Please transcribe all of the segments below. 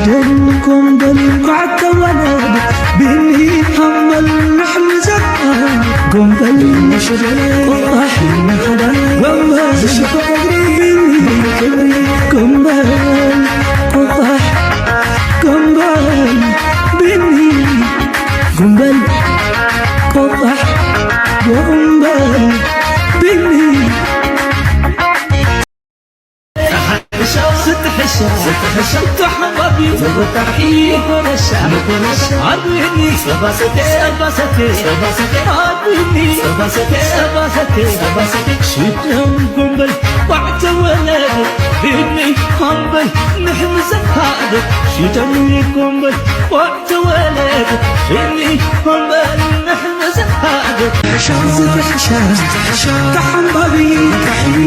ጎንበል ኳዕተ ወለድ ብኒ ሃመል ንሕምዘት ጎንበል ንሽበል ቆጣሕ ንሓዳይ ጎንበል ሽበል ብኒ ክብሪ ጎንበል ቆጣሕ ጎንበል ብኒ ጎንበል ቆጣሕ ጎንበል ብኒ ሽደም ጎንበል ቋዕ ተወለድ ብኒ ሃምበል ንሕምዘት ሃደር ሽደም ጎንበል ቋዕ ተወለድ ብኒ ሃምበል ንሕምዘት ሃደር ተሓንባቢ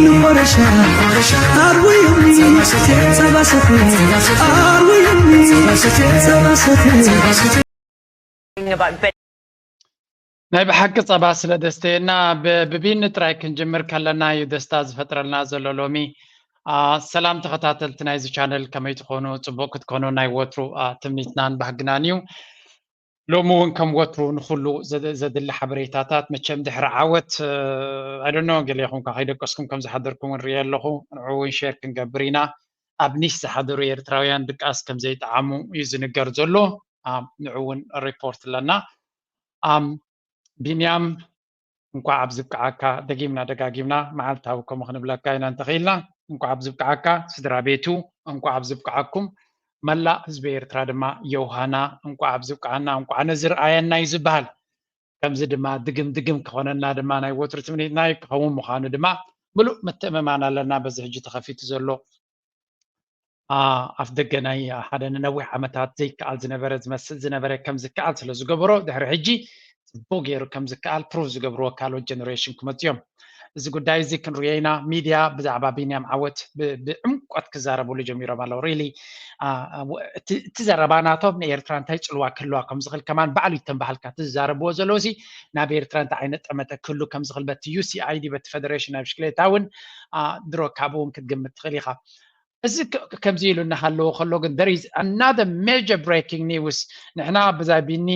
ንቆረሻ ኣርውዩኒ ጸባሰተ ኣርውዩኒ ጸባሰተ ናይ ብሓቂ ጸባ ስለ ደስተየና ብቢኒ ጥራይ ክንጅምር ከለና እዩ ደስታ ዝፈጥረልና ዘሎ ሎሚ። ሰላም ተኸታተልቲ ናይዚ ቻነል ከመይ ትኾኑ? ጽቡቕ ክትኮኑ ናይ ወትሩ ትምኒትናን ባህግናን እዩ። ሎሚ እውን ከም ወትሩ ንኹሉ ዘድሊ ሓበሬታታት መቸም ድሕሪ ዓወት ኣይደኖ ገሌኹም ከይደቀስኩም ከም ዝሓደርኩም ንሪኢ ኣለኹ። ንዑ እውን ሼር ክንገብር ኢና። ኣብ ኒስ ዝሓደሩ ኤርትራውያን ድቃስ ከም ዘይጠዓሙ እዩ ዝንገር ዘሎ። ንዑ እውን ሪፖርት ኣለና። ቢንያም እንኳዕ ኣብዚ ብቅዓካ። ደጊምና ደጋጊምና መዓልታዊ ከምኡ ክንብለካ ኢና እንተኽኢልና። እንኳዕ ኣብዚ ብቅዓካ። ስድራ ቤቱ እንኳዕ ኣብዚ ብቅዓኩም። መላእ ህዝቢ ኤርትራ ድማ ዮሃና እንኳዕ ኣብዚ ብቅዓና፣ እንኳዕ ነዚ ርኣየና እዩ ዝበሃል። ከምዚ ድማ ድግም ድግም ክኾነና ድማ ናይ ወትሩ ትምኒትና እዩ። ክኸውን ምዃኑ ድማ ምሉእ ምትእምማን ኣለና። በዚ ሕጂ ተኸፊቱ ዘሎ ኣፍ ደገ ናይ ሓደ ንነዊሕ ዓመታት ዘይከኣል ዝነበረ ዝመስል ዝነበረ ከም ዝከኣል ስለ ዝገበሮ ድሕሪ ሕጂ ጽቡቕ ገይሩ ከም ዝከኣል ፕሩቭ ዝገብርዎ ካልኦት ጀነሬሽን ክመጽኡ እዮም። እዚ ጉዳይ እዚ ክንርእዮ ኢና። ሚድያ ብዛዕባ ቢንያም ዓወት ብዕምቆት ክዛረብሉ ጀሚሮም ኣለዉ። ሪሊ እቲ ዘረባ ናቶም ንኤርትራ እንታይ ጽልዋ ክህልዋ ከም ዝኽእል ከማን ባዕሉ ይተንባሃልካ እቲ ዝዛረብዎ ዘለዉ ሲ ናብ ኤርትራ እንታይ ዓይነት ጠመተ ክህሉ ከም ዝኽእል በቲ ዩሲኣይዲ በቲ ፈደሬሽን ናይ ብሽክሌታ እውን ድሮ ካብኡ እውን ክትግምት ትኽእል ኢኻ። እዚ ከምዚ ኢሉ እናሃለዎ ከሎ ግን there is another major breaking news። ንሕና ብዛይ ቢኒ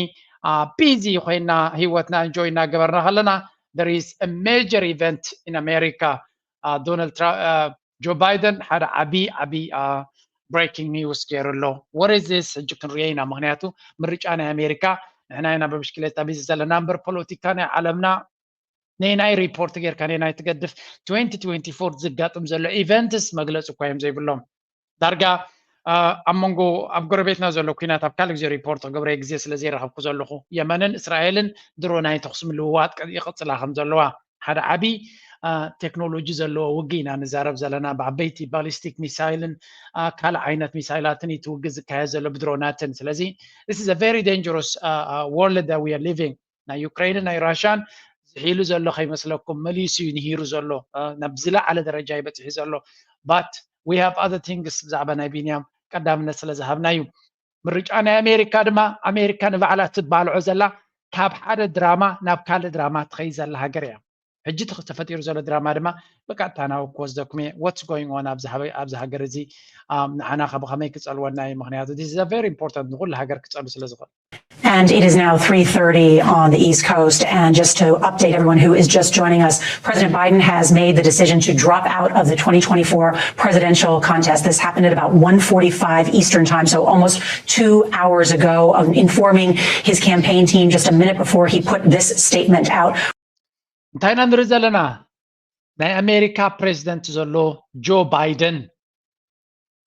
ቢዚ ኮይና ህይወትና እንጆይ እናገበርና ከለና there is a major event in America። ዶናልድ ትራምፕ ጆ ባይደን ሓደ ዓቢ ዓቢ breaking news ገይሩ ኣሎ። What is this? ሕጂ ክንሪኦ ኢና። ምክንያቱ ምርጫ ናይ ኣሜሪካ ንሕና ኢና ብብሽክሌታ ቢዚ ዘለና እምበር ፖለቲካ ናይ ዓለምና ነናይ ሪፖርት ጌርካ ነናይ ትገድፍ twenty twenty-four ዝጋጥም ዘሎ ኢቨንትስ መግለፂ እኳ እዮም ዘይብሎም። ዳርጋ ኣብ መንጎ ኣብ ጎረቤትና ዘሎ ኩናት ኣብ ካልእ ግዜ ሪፖርት ክገብረዮ ግዜ ስለ ዘይረኸብኩ ዘለኹ የመንን እስራኤልን ድሮ ናይ ተኹሲ ምልውዋጥ ይቕፅላ ከም ዘለዋ ሓደ ዓቢ ቴክኖሎጂ ዘለዎ ውግእ ኢና ንዛረብ ዘለና ብዓበይቲ ባሊስቲክ ሚሳይልን ካልእ ዓይነት ሚሳይላትን እዩ እቲ ውግእ ዝካየድ ዘሎ ብድሮናትን ስለዚ this is a very dangerous world that we are living ናይ ዩክሬንን ናይ ራሽያን ዝሒሉ ዘሎ ከይመስለኩም መሊሱ እዩ ንሂሩ ዘሎ ናብ ዝለዓለ ደረጃ እዩ በፂሑ ዘሎ but we have other things ብዛዕባ ናይ ቢንያም ቀዳምነት ስለ ዝሃብና እዩ ምርጫ ናይ ኣሜሪካ ድማ ኣሜሪካ ንባዕላ ትባልዖ ዘላ ካብ ሓደ ድራማ ናብ ካልእ ድራማ ትኸይድ ዘላ ሃገር እያ ሕጂ ተፈጢሩ ዘሎ ድራማ ድማ ብቀጥታ ናብ ክወስደኩም እየ what's going on ኣብዚ ሃገር እዚ ንዓና ከ ብኸመይ ክፀልወና እዩ ምክንያቱ this is a very important ንኩሉ ሃገር ክፀሉ ስለ ዝኽእል And it is now three thirty on the East Coast. And just to update everyone who is just joining us, President Biden has made the decision to drop out of the twenty twenty-four presidential contest. This happened at about one forty-five Eastern time, so almost two hours ago, um, informing his campaign team just a minute before he put this statement out. እንታይ ኢና ንርኢ ዘለና ናይ ኣሜሪካ ፕሬዚደንት ዘሎ ጆ ባይደን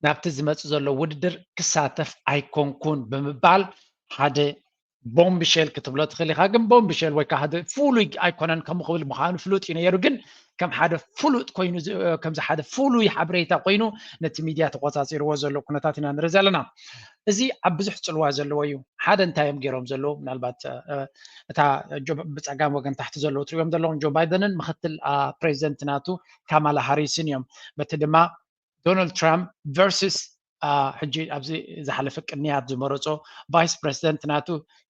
ናብቲ ዝመፅእ ዘሎ ውድድር ክሳተፍ ኣይኮንኩን ብምባል ሓደ ቦምብሸል ክትብሎ ትኽእል ኢኻ ግን ቦምብሸል ወይ ከዓ ሓደ ፍሉይ ኣይኮነን ከም ክብል ምዃኑ ፍሉጥ እዩ ነይሩ ግን ከም ሓደ ፍሉጥ ኮይኑ ከምዚ ሓደ ፍሉይ ሓበሬታ ኮይኑ ነቲ ሚድያ ተቆፃፂርዎ ዘሎ ኩነታት ኢና ንርኢ ዘለና እዚ ኣብ ብዙሕ ፅልዋ ዘለዎ እዩ ሓደ እንታይ እዮም ገይሮም ዘለዉ ምናልባት እታ ብፀጋም ወገን ታሕቲ ዘለዉ ትሪኦም ዘለኹም ጆ ባይደንን ምክትል ፕሬዚደንት ናቱ ካማላ ሃሪስን እዮም በቲ ድማ ዶናልድ ትራምፕ ቨርሲስ ሕጂ ኣብዚ ዝሓለፈ ቅንያት ዝመረፆ ቫይስ ፕሬዚደንት ናቱ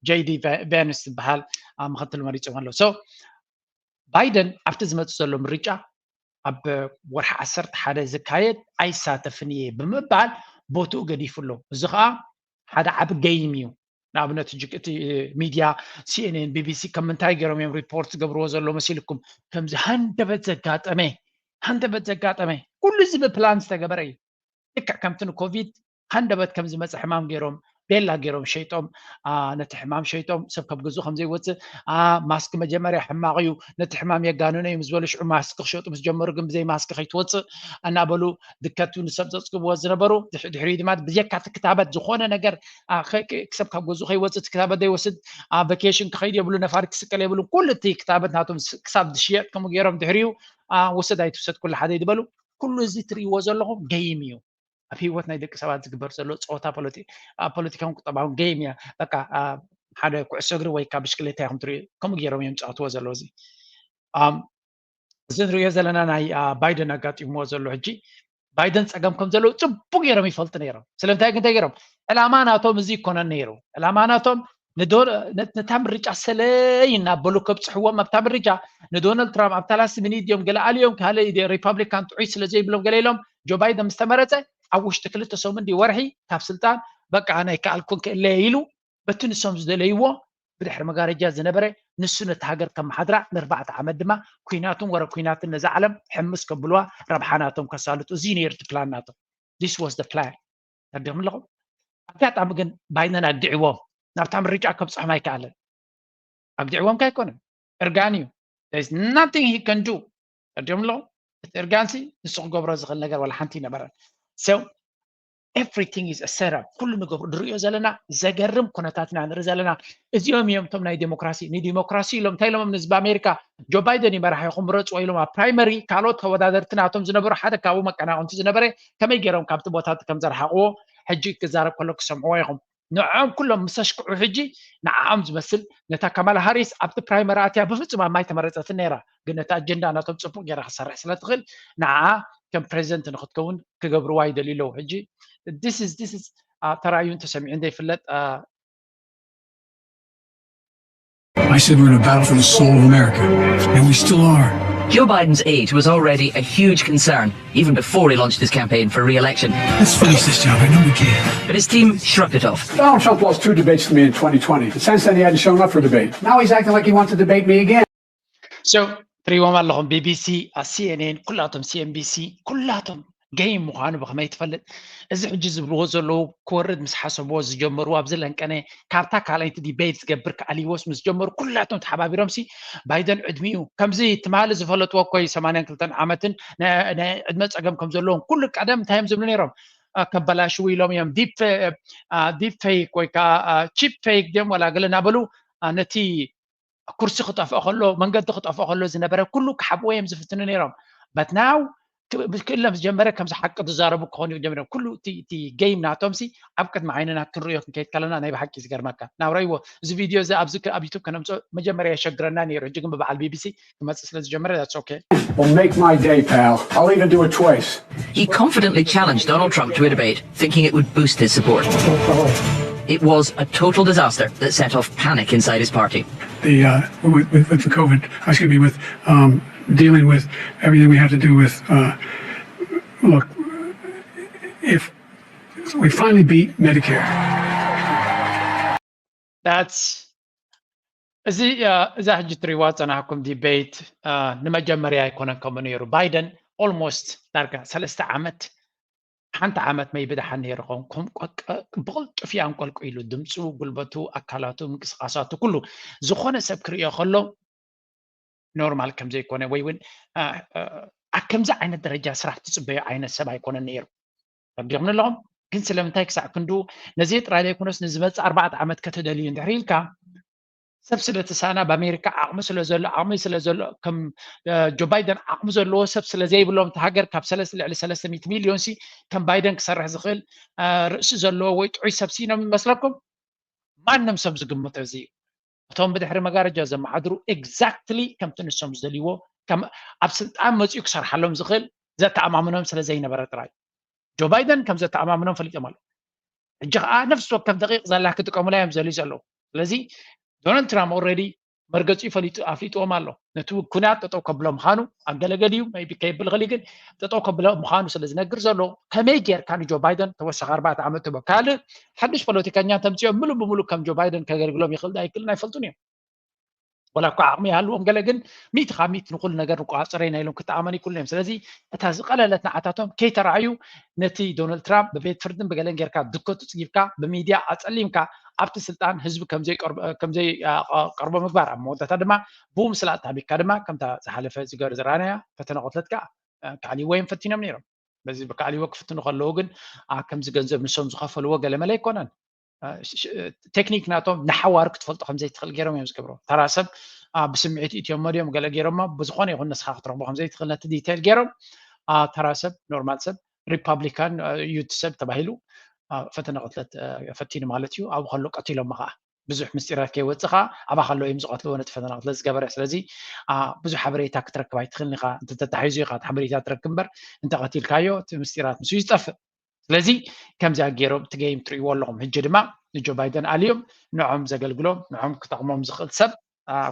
ጀይዲ ቬንስ ዝበሃል ምክትል መሪፆም ኣለዉ so ባይደን ኣብቲ ዝመፅእ ዘሎ ምርጫ ኣብ ወርሒ ዓሰርተ ሓደ ዝካየድ ኣይሳተፍን እየ ብምባል ቦትኡ ገዲፉ ኣሎ እዚ ከዓ ሓደ ዓቢ game እዩ። ንኣብነት ሕጂ እቲ ሚድያ CNN BBC ከም ምንታይ ገይሮም እዮም ሪፖርት ዝገብርዎ ዘሎ መሲልኩም? ከምዚ ሃንደበት ዘጋጠመ ሃንደበት ዘጋጠመ ኩሉ እዚ ብፕላን ዝተገበረ እዩ። ልክዕ ከምቲ ንኮቪድ ሃንደበት ከም ዝመፀ ሕማም ገይሮም ቤላ ገይሮም ሸይጦም ነቲ ሕማም ሸይጦም ሰብ ካብ ገዝኡ ከም ዘይወፅእ ማስክ መጀመርያ ሕማቕ እዩ ነቲ ሕማም የጋንኖ እዩ ምስ በሉ ሽዑ ማስክ ክሸጡ ምስ ጀመሩ ግን ብዘይ ማስክ ከይትወፅእ እናበሉ ድከቱ ንሰብ ዘፅግብዎ ዝነበሩ ድሕሪኡ ድማ ብዘካ እቲ ክታበት ዝኾነ ነገር ክሰብ ካብ ገዝኡ ከይወፅእ እቲ ክታበት ዘይወስድ ቨኬሽን ክኸይድ የብሉ ነፋሪት ክስቀል የብሉ ኩሉ እቲ ክታበት ናቶም ክሳብ ዝሽየጥ ከምኡ ገይሮም ድሕሪኡ ውሰድ ኣይትውሰድ ኩሉ ሓደ ዝበሉ ኩሉ እዚ ትርእይዎ ዘለኹም ገይም እዩ ኣብ ህይወት ናይ ደቂ ሰባት ዝግበር ዘሎ ፀወታ ፖለቲካውን ቁጠባውን ገይም እያ በቃ ሓደ ኩዕሶ እግሪ ወይ ካብ ብሽክሌታ ኢኹም ትርእዩ ከምኡ ገይሮም እዮም ዝፃወትዎ ዘለዉ እዚ እዚ ንሪኦ ዘለና ናይ ባይደን ኣጋጢምዎ ዘሎ ሕጂ ባይደን ፀገም ከም ዘለዉ ፅቡቅ ገይሮም ይፈልጡ ነይሮም ስለምንታይ ግን እንታይ ገይሮም ዕላማ ናቶም እዚ ይኮነን ነይሩ ዕላማ ናቶም ነታ ምርጫ ሰለይ እናበሉ ከብፅሕዎም ኣብታ ምርጫ ንዶናልድ ትራምፕ ኣብታ ላስት ሚኒት እዮም ገለ ኣልዮም ካልእ ሪፓብሊካን ጥዑይ ስለ ዘይብሎም ገለ ኢሎም ጆ ባይደን ምስ ተመረፀ ኣብ ውሽጢ ክልተ ሰሙን ድዩ ወርሒ ካብ ስልጣን በቃ ኣነ ኣይከኣልኩን ክእለየ ኢሉ በቲ ንሶም ዝደለይዎ ብድሕሪ መጋረጃ ዝነበረ ንሱ ነቲ ሃገር ከመሓድራ ንኣርባዕተ ዓመት ድማ ኩናትን ወረ ኩናትን ነዛ ዓለም ሕምስ ከብልዋ ረብሓ ናቶም ከሳልጡ እዚ ነይሩ እቲ ፕላን ናቶም this was the plan ተረዲኹም ኣለኹም ኣጋጣሚ ግን ባይደን ኣግዲዕዎም ናብታ ምርጫ ከብፅሖም ኣይከኣለን ኣግዲዕዎም ከ ኣይኮነን እርጋን እዩ nothing he can do ተረዲኹም ኣለኹም እቲ እርጋንሲ ንሱ ክገብሮ ዝኽእል ነገር ዋላ ሓንቲ ይነበረን so everything is set up ኩሉ ንገብሩ ንሪኦ ዘለና ዘገርም ኩነታት ኢና ንርኢ ዘለና እዚኦም እዮም እቶም ናይ ዴሞክራሲ ንዲሞክራሲ ኢሎም እንታይ ኢሎም ንህዝቢ ኣሜሪካ ጆ ባይደን እዩ መራሒ ኢኹም ምረፅዎ ኢሎም ኣብ ፕራይመሪ ካልኦት ተወዳደርቲ ናቶም ዝነበሩ ሓደ ካብኡ መቀናቕንቲ ዝነበረ ከመይ ገይሮም ካብቲ ቦታ እቲ ከም ዘርሓቕዎ ሕጂ ክዛረብ ከሎ ክሰምዕዎ ኢኹም ንዕኦም ኩሎም ምስ ኣሽክዑ ሕጂ ንዓኦም ዝመስል ነታ ካማላ ሃሪስ ኣብቲ ፕራይመሪ ኣትያ ብፍጹም ኣብ ማይ ተመረፀትን ነይራ ግን ነቲ ኣጀንዳ ናቶም ፅቡቅ ገይራ ክሰርሕ ስለ ትኽእል ንዓ ከም ፕሬዚደንት ንክትከውን ክገብርዋ ይደልዩ ኣለዉ ሕጂ this is this is ተራእዩን ተሰሚዑን ዘይፍለጥ I said we're in a battle for the soul of America, and we still are. Joe Biden's age was already a huge concern, even before he launched his campaign for re-election. Let's finish this job. I know we can. But his team shrugged it off. Donald Trump lost two debates to me in twenty twenty. Since then, he hadn't shown up for debate. Now he's acting like he wants to debate me again. So, ትሪዎም ኣለኹም BBC CNN ኩላቶም CNBC ኩላቶም ገይም ምዃኑ ብኸመይ ትፈልጥ እዚ ሕጂ ዝብልዎ ዘለዉ ክወርድ ምስ ሓሰብዎ ዝጀመሩ ኣብዚ ለንቀነ ካብታ ካልኣይቲ ዲቤት ዝገብር ክኣልይዎስ ምስ ጀመሩ ኩላቶም ተሓባቢሮም ሲ ባይደን ዕድሚኡ ከምዚ ትማሊ ዝፈለጥዎ ኮይ ሰማንያን ክልተን ዓመትን ናይ ዕድመ ፀገም ከም ዘለዎም ኩሉ ቀደም እንታይ እዮም ዝብሉ ነይሮም ከበላሽው ኢሎም እዮም ዲፕ ፌክ ወይ ከዓ ቺፕ ፌክ ድዮም ወላ ገለ እናበሉ ነቲ ኩርሲ ክጠፍኦ ከሎ መንገዲ ክጠፍኦ ከሎ ዝነበረ ኩሉ ክሓብዎ እዮም ዝፍትኑ ነይሮም but now ክእለም ዝጀመረ ከምዚ ሓቂ ዝዛረቡ ክኾኑ ጀሚሮም ኩሉ እቲ game ናቶም ሲ ኣብ ቅድሚ ዓይንና ክንርእዮ ክንከይድ ከለና ናይ ብሓቂ ዝገርመካ ናብራይዎ እዚ ቪድዮ እዚ ኣብዚ ኣብ ዩቱብ ከነምፅኦ መጀመርያ የሸግረና ነይሩ ሕጂ ግን ብበዓል BBC ክመፅእ ስለ ዝጀመረ that's okay Well, make my day, pal. I'll even do it twice. He confidently challenged Donald Trump to a debate, thinking it would boost his support. It was a total disaster that set off panic inside his party. The uh, with, with, with the COVID, excuse me, with um, dealing with everything we have to do with. Uh, look, if we finally beat Medicare. That's እዚ እዛ ሕጂ ትሪዋ ፀናሕኩም ዲቤት ንመጀመርያ ኣይኮነን ከምኡ ነይሩ ባይደን almost ዳርጋ ሰለስተ ዓመት ሓንቲ ዓመት መይቢ ደሓን ነይሩ ኸውን ብቕልጡፍ ኣንቆልቁ ኢሉ ድምፁ ጉልበቱ ኣካላቱ ምንቅስቃሳቱ ኩሉ ዝኾነ ሰብ ክርእዮ ከሎ ኖርማል ከም ዘይኮነ ወይ እውን ኣብ ከምዚ ዓይነት ደረጃ ስራሕ ትፅበዮ ዓይነት ሰብ ኣይኮነን ነይሩ ተረዲኹም ኣለኹም ግን ስለምንታይ ክሳዕ ክንዱ ነዚ ጥራይ ዘይኮነስ ንዝመፅእ ኣርባዕተ ዓመት ከተደልዩ እንድሕር ኢልካ ሰብ ስለ ተሳና ኣብ ኣሜሪካ ዓቕሚ ስለ ዘሎ ዓቕሚ ስለ ዘሎ ከም ጆ ባይደን ዓቕሚ ዘለዎ ሰብ ስለ ዘይብሎም እቲ ሃገር ካብ ሰለስተ ልዕሊ ሰለስተ ሚእቲ ሚልዮን ሲ ከም ባይደን ክሰርሕ ዝኽእል ርእሲ ዘለዎ ወይ ጥዑይ ሰብ ሲ ኢኖም ይመስለኩም ማንም ሰብ ዝግምቶ እዚ እዩ እቶም ብድሕሪ መጋረጃ ዘመሓድሩ exactly ከምቲ ንሶም ዝደልይዎ ኣብ ስልጣን መፂኡ ክሰርሓሎም ዝኽእል ዘተኣማምኖም ስለ ዘይነበረ ጥራይ ጆ ባይደን ከም ዘተኣማምኖም ፈሊጦም ኣለዉ ሕጂ ከዓ ነፍሲ ወከፍ ደቂቕ ዘላ ክጥቀሙላ እዮም ዘልዩ ዘለዉ ስለዚ ዶናልድ ትራምፕ already መርገፂኡ ፈሊጡ ኣፍሊጥዎም ኣሎ። ነቲ ኩናት ጠጠው ከብሎ ምዃኑ ኣብ ገለገሊኡ ቢ ከይብል ኽእል ግን ጠጠው ከብሎ ምዃኑ ስለ ዝነግር ዘሎ ከመይ ጌርካ ንጆ ባይደን ተወሳኺ ኣርባዕተ ዓመት ትቦ ካልእ ሓድሽ ፖለቲከኛ ተምፅኦም ምሉእ ብምሉእ ከም ጆ ባይደን ከገልግሎም ይኽእል ኣይክእልን ኣይፈልጡን እዮም። ወላ እኳ ዓቕሚ ይሃልዎም ገለ ግን ሚእቲ ካብ ሚእቲ ንኩሉ ነገር ንቆፃፀረ ኢና ኢሎም ክተኣመኑ ይክእሉ እዮም። ስለዚ እታ ዝቐለለት ንዓታቶም ከይተረኣዩ ነቲ ዶናልድ ትራምፕ ብቤት ፍርድን ብገለን ጌርካ ድኮ ትፅጊብካ ብሚድያ ኣፀሊምካ ኣብቲ ስልጣን ህዝቢ ከምዘይቀርቦ ምግባር ኣብ መወዳእታ ድማ ብኡ ምስላ ተሃቢካ ድማ ከምታ ዝሓለፈ ዝገር ዝረኣናያ ፈተነ ቅትለት ከዓ ክኣልይዎ እዮም ፈቲኖም ነይሮም። በዚ ብካሊዎ ክፍትኑ ከለዉ ግን ከምዚ ገንዘብ ንሶም ዝኸፈልዎ ገለመለ ኣይኮነን። ቴክኒክ ናቶም ንሓዋሩ ክትፈልጦ ከምዘይትኽእል ገይሮም እዮም ዝገብሮ። ተራ ሰብ ብስምዒት እትዮሞ ድዮም ገለ ገይሮሞ ብዝኾነ ይኹን ንስኻ ክትረኽቦ ከምዘይትኽእል ነቲ ዲቴል ገይሮም ተራ ሰብ ኖርማል ሰብ ሪፓብሊካን ዩት ሰብ ተባሂሉ ፈተነ ቅትለት ፈቲኑ ማለት እዩ። ኣብኡ ከሎ ቀቲሎሞ ከዓ ብዙሕ ምስጢራት ከይወፅእ ከዓ ኣብኣ ከለዉ እዮም ዝቐትልዎ ነቲ ፈተነ ቅትለት ዝገበረ። ስለዚ ብዙሕ ሓበሬታ ክትረክብ ኣይትኽእልን ኢኻ። እንተተታሒዙ ኢኻ እቲ ሓበሬታ ትረክብ እምበር እንተቐቲልካዮ እቲ ምስጢራት ንሱ እዩ ዝጠፍእ። ስለዚ ከምዚኣ ገይሮም እቲ ገይም ትርእይዎ ኣለኹም። ሕጂ ድማ ንጆ ባይደን ኣልዮም ንዖም ዘገልግሎም ንዖም ክጠቕሞም ዝኽእል ሰብ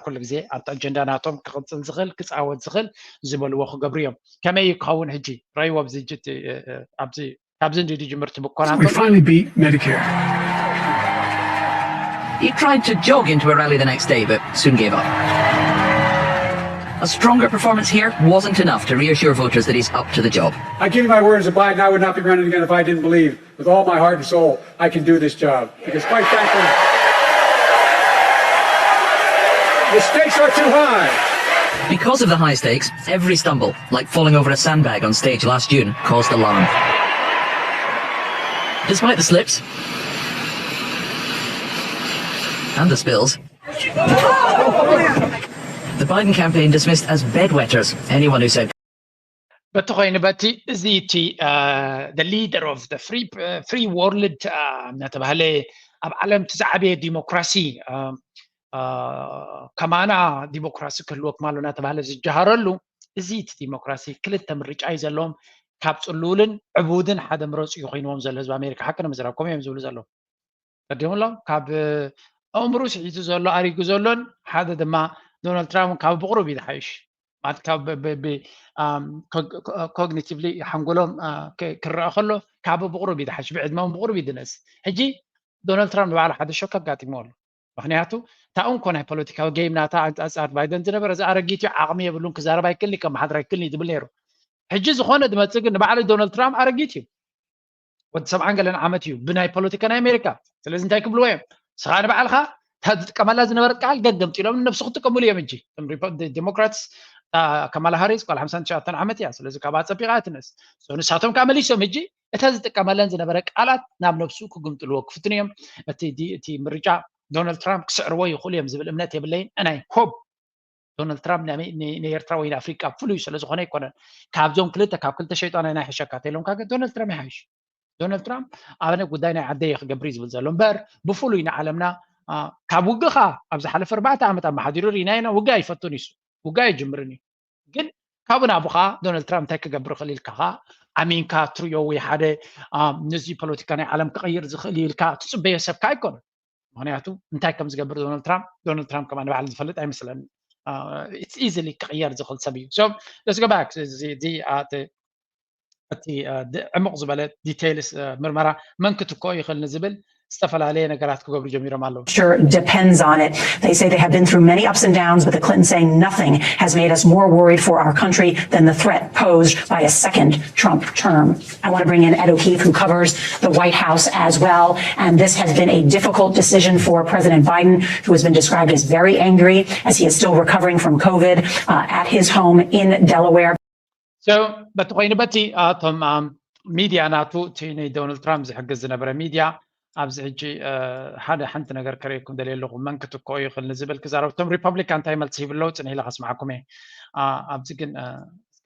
ኩሉ ግዜ ኣብቲ ኣጀንዳ ናቶም ክቕፅል ዝኽእል ክፃወት ዝኽእል ዝበልዎ ክገብሩ እዮም። ከመይ እዩ ክኸውን ሕጂ ረይዎ ኣብዚ ሕጂ ኣብዚ ካብዚ እንዲ ድጅምር ትብኮና We finally beat Medicare. He tried to jog into a rally the next day, but soon gave up. A stronger performance here wasn't enough to reassure voters that he's up to the job. I give you my words, Biden, I would not be running again if I didn't believe with all my heart and soul I can do this job. Because quite frankly, the stakes are too high. Because of the high stakes, every stumble, like falling over a sandbag on stage last June, caused alarm. Despite the slips and the spills, the Biden campaign dismissed as bedwetters anyone who said በቲ ኮይኑ በቲ እዚ እቲ the leader of the free world እናተባህለ ኣብ ዓለም እቲ ዝዓበየ ዲሞክራሲ ከማና ዲሞክራሲ ክህልወኩም ኣሎ እናተባህለ ዝጀሃረሉ እዚ እቲ ዲሞክራሲ ክልተ ምርጫ እዩ ዘለዎም ካብ ፅሉልን ዕቡድን ሓደ ምረፁ እዩ ኮይንዎም ዘሎ ህዝቢ ኣሜሪካ ሓቂ ንምዝራብ ከምኡ እዮም ዝብሉ ዘለዉ ቀዲሙሎም ካብ ኣእምሩ ስሒቱ ዘሎ ኣሪጉ ዘሎን ሓደ ድማ ዶናልድ ትራምፕ ካብ ብቕሩብ እዩ ዝሓይሽ ማለት ካብ ኮግኒቲቭሊ ሓንጎሎም ክረአ ከሎ ካብ ብቕሩብ እዩ ዝሓይሽ ብዕድመውን ብቕሩብ እዩ ዝነስ ሕጂ ዶናልድ ትራምፕ ንባዕሉ ሓደ ሾክ ኣጋጢሞ ኣሎ ምክንያቱ እታ እንኮ ናይ ፖለቲካዊ ጌም ናታ ኣንፃር ባይደን ዝነበረ እዚ ኣረጊት እዩ ዓቕሚ የብሉን ክዛረብ ኣይክልኒ ከመሓድር ኣይክልኒ ዝብል ነይሩ ሕጂ ዝኾነ ዝመፅእ ግን ንባዕሉ ዶናልድ ትራምፕ ኣረጊት እዩ ወዲ ሰብዓን ገለን ዓመት እዩ ብናይ ፖለቲካ ናይ ኣሜሪካ ስለዚ እንታይ ክብልዎ እዮም ስኻ ንባዕልኻ እታ ዝጥቀመላ ዝነበረት ቃል ገምጢሎም ነብሱ ክጥቀምሉ እዮም ሕጂ ዴሞክራትስ ከማላ ሃሪስ ጓል ሓምሳን ትሽዓተን ዓመት እያ ስለዚ ካብኣ ፀቢቓ ትነስ ንሳቶም ከዓ መሊሶም ሕጂ እታ ዝጥቀመለን ዝነበረ ቃላት ናብ ነብሱ ክግምጥልዎ ክፍትኑ እዮም እቲ ምርጫ ዶናልድ ትራምፕ ክስዕርዎ ይኽእሉ እዮም ዝብል እምነት የብለይን and I hope ዶናልድ ትራምፕ ንኤርትራ ወይ ንኣፍሪቃ ፍሉይ ስለዝኾነ ኣይኮነን ካብዞም ክልተ ካብ ክልተ ሸይጣን ናይ ሕሸካ ተኢሎምካ ግን ዶናልድ ትራምፕ ይሓይሽ ዶናልድ ትራምፕ ኣነ ጉዳይ ናይ ዓደይ ክገብር እዩ ዝብል ዘሎ እምበር ብፍሉይ ንዓለምና ካብ ውግእ ከዓ ኣብ ዝሓለፈ ኣርባዕተ ዓመት ኣመሓዲሩ ርኢና ኢና ውግእ ኣይፈቱን እዩ ውግእ ኣይጅምርን እዩ ግን ካብኡ ናብኡ ከዓ ዶናልድ ትራምፕ እንታይ ክገብር ይኽእል ኢልካ ከዓ ኣሚንካ ትሪኦ ወይ ሓደ ነዚ ፖለቲካ ናይ ዓለም ክቕይር ዝኽእል ኢልካ ትፅበዮ ሰብ ከዓ ኣይኮነን ምክንያቱ እንታይ ከም ዝገብር ዶናልድ ትራምፕ ዶናልድ ትራምፕ ከማ ንባዕሉ ዝፈልጥ ኣይመስለኒ ኢዝሊ ክቕየር ዝኽእል ሰብ እዩ so let's go back እዚ እቲ ዕሙቕ ዝበለ ዲቴይልስ ምርመራ መን ክትኮ ይኽእል ንዝብል ዝተፈላለየ ነገራት ክገብሩ ጀሚሮም ኣለዉ depends on it. They say they have been through many ups and downs, but the Clintons say nothing has made us more worried for our country than the threat posed by a second Trump term. I want to bring in Ed O'Keefe, who covers the White House as well. And this has been a difficult decision for President Biden, who has been described as very angry as he is still recovering from COVID uh, at his home in Delaware. So, በቲ ኮይኑ በቲ እቶም ሚድያ ናቱ እቲ ንዶናልድ ትራምፕ ዝሕግዝ ዝነበረ ሚድያ ኣብዚ ሕጂ ሓደ ሓንቲ ነገር ከርእየኩም ደልየ ኣለኹ መን ክትክኦ ይኽእል ንዝብል ክዛረብ እቶም ሪፐብሊካን እንታይ መልሲ ሂብለዉ ፅንሕ ኢለ ከስማዓኩም እየ ኣብዚ ግን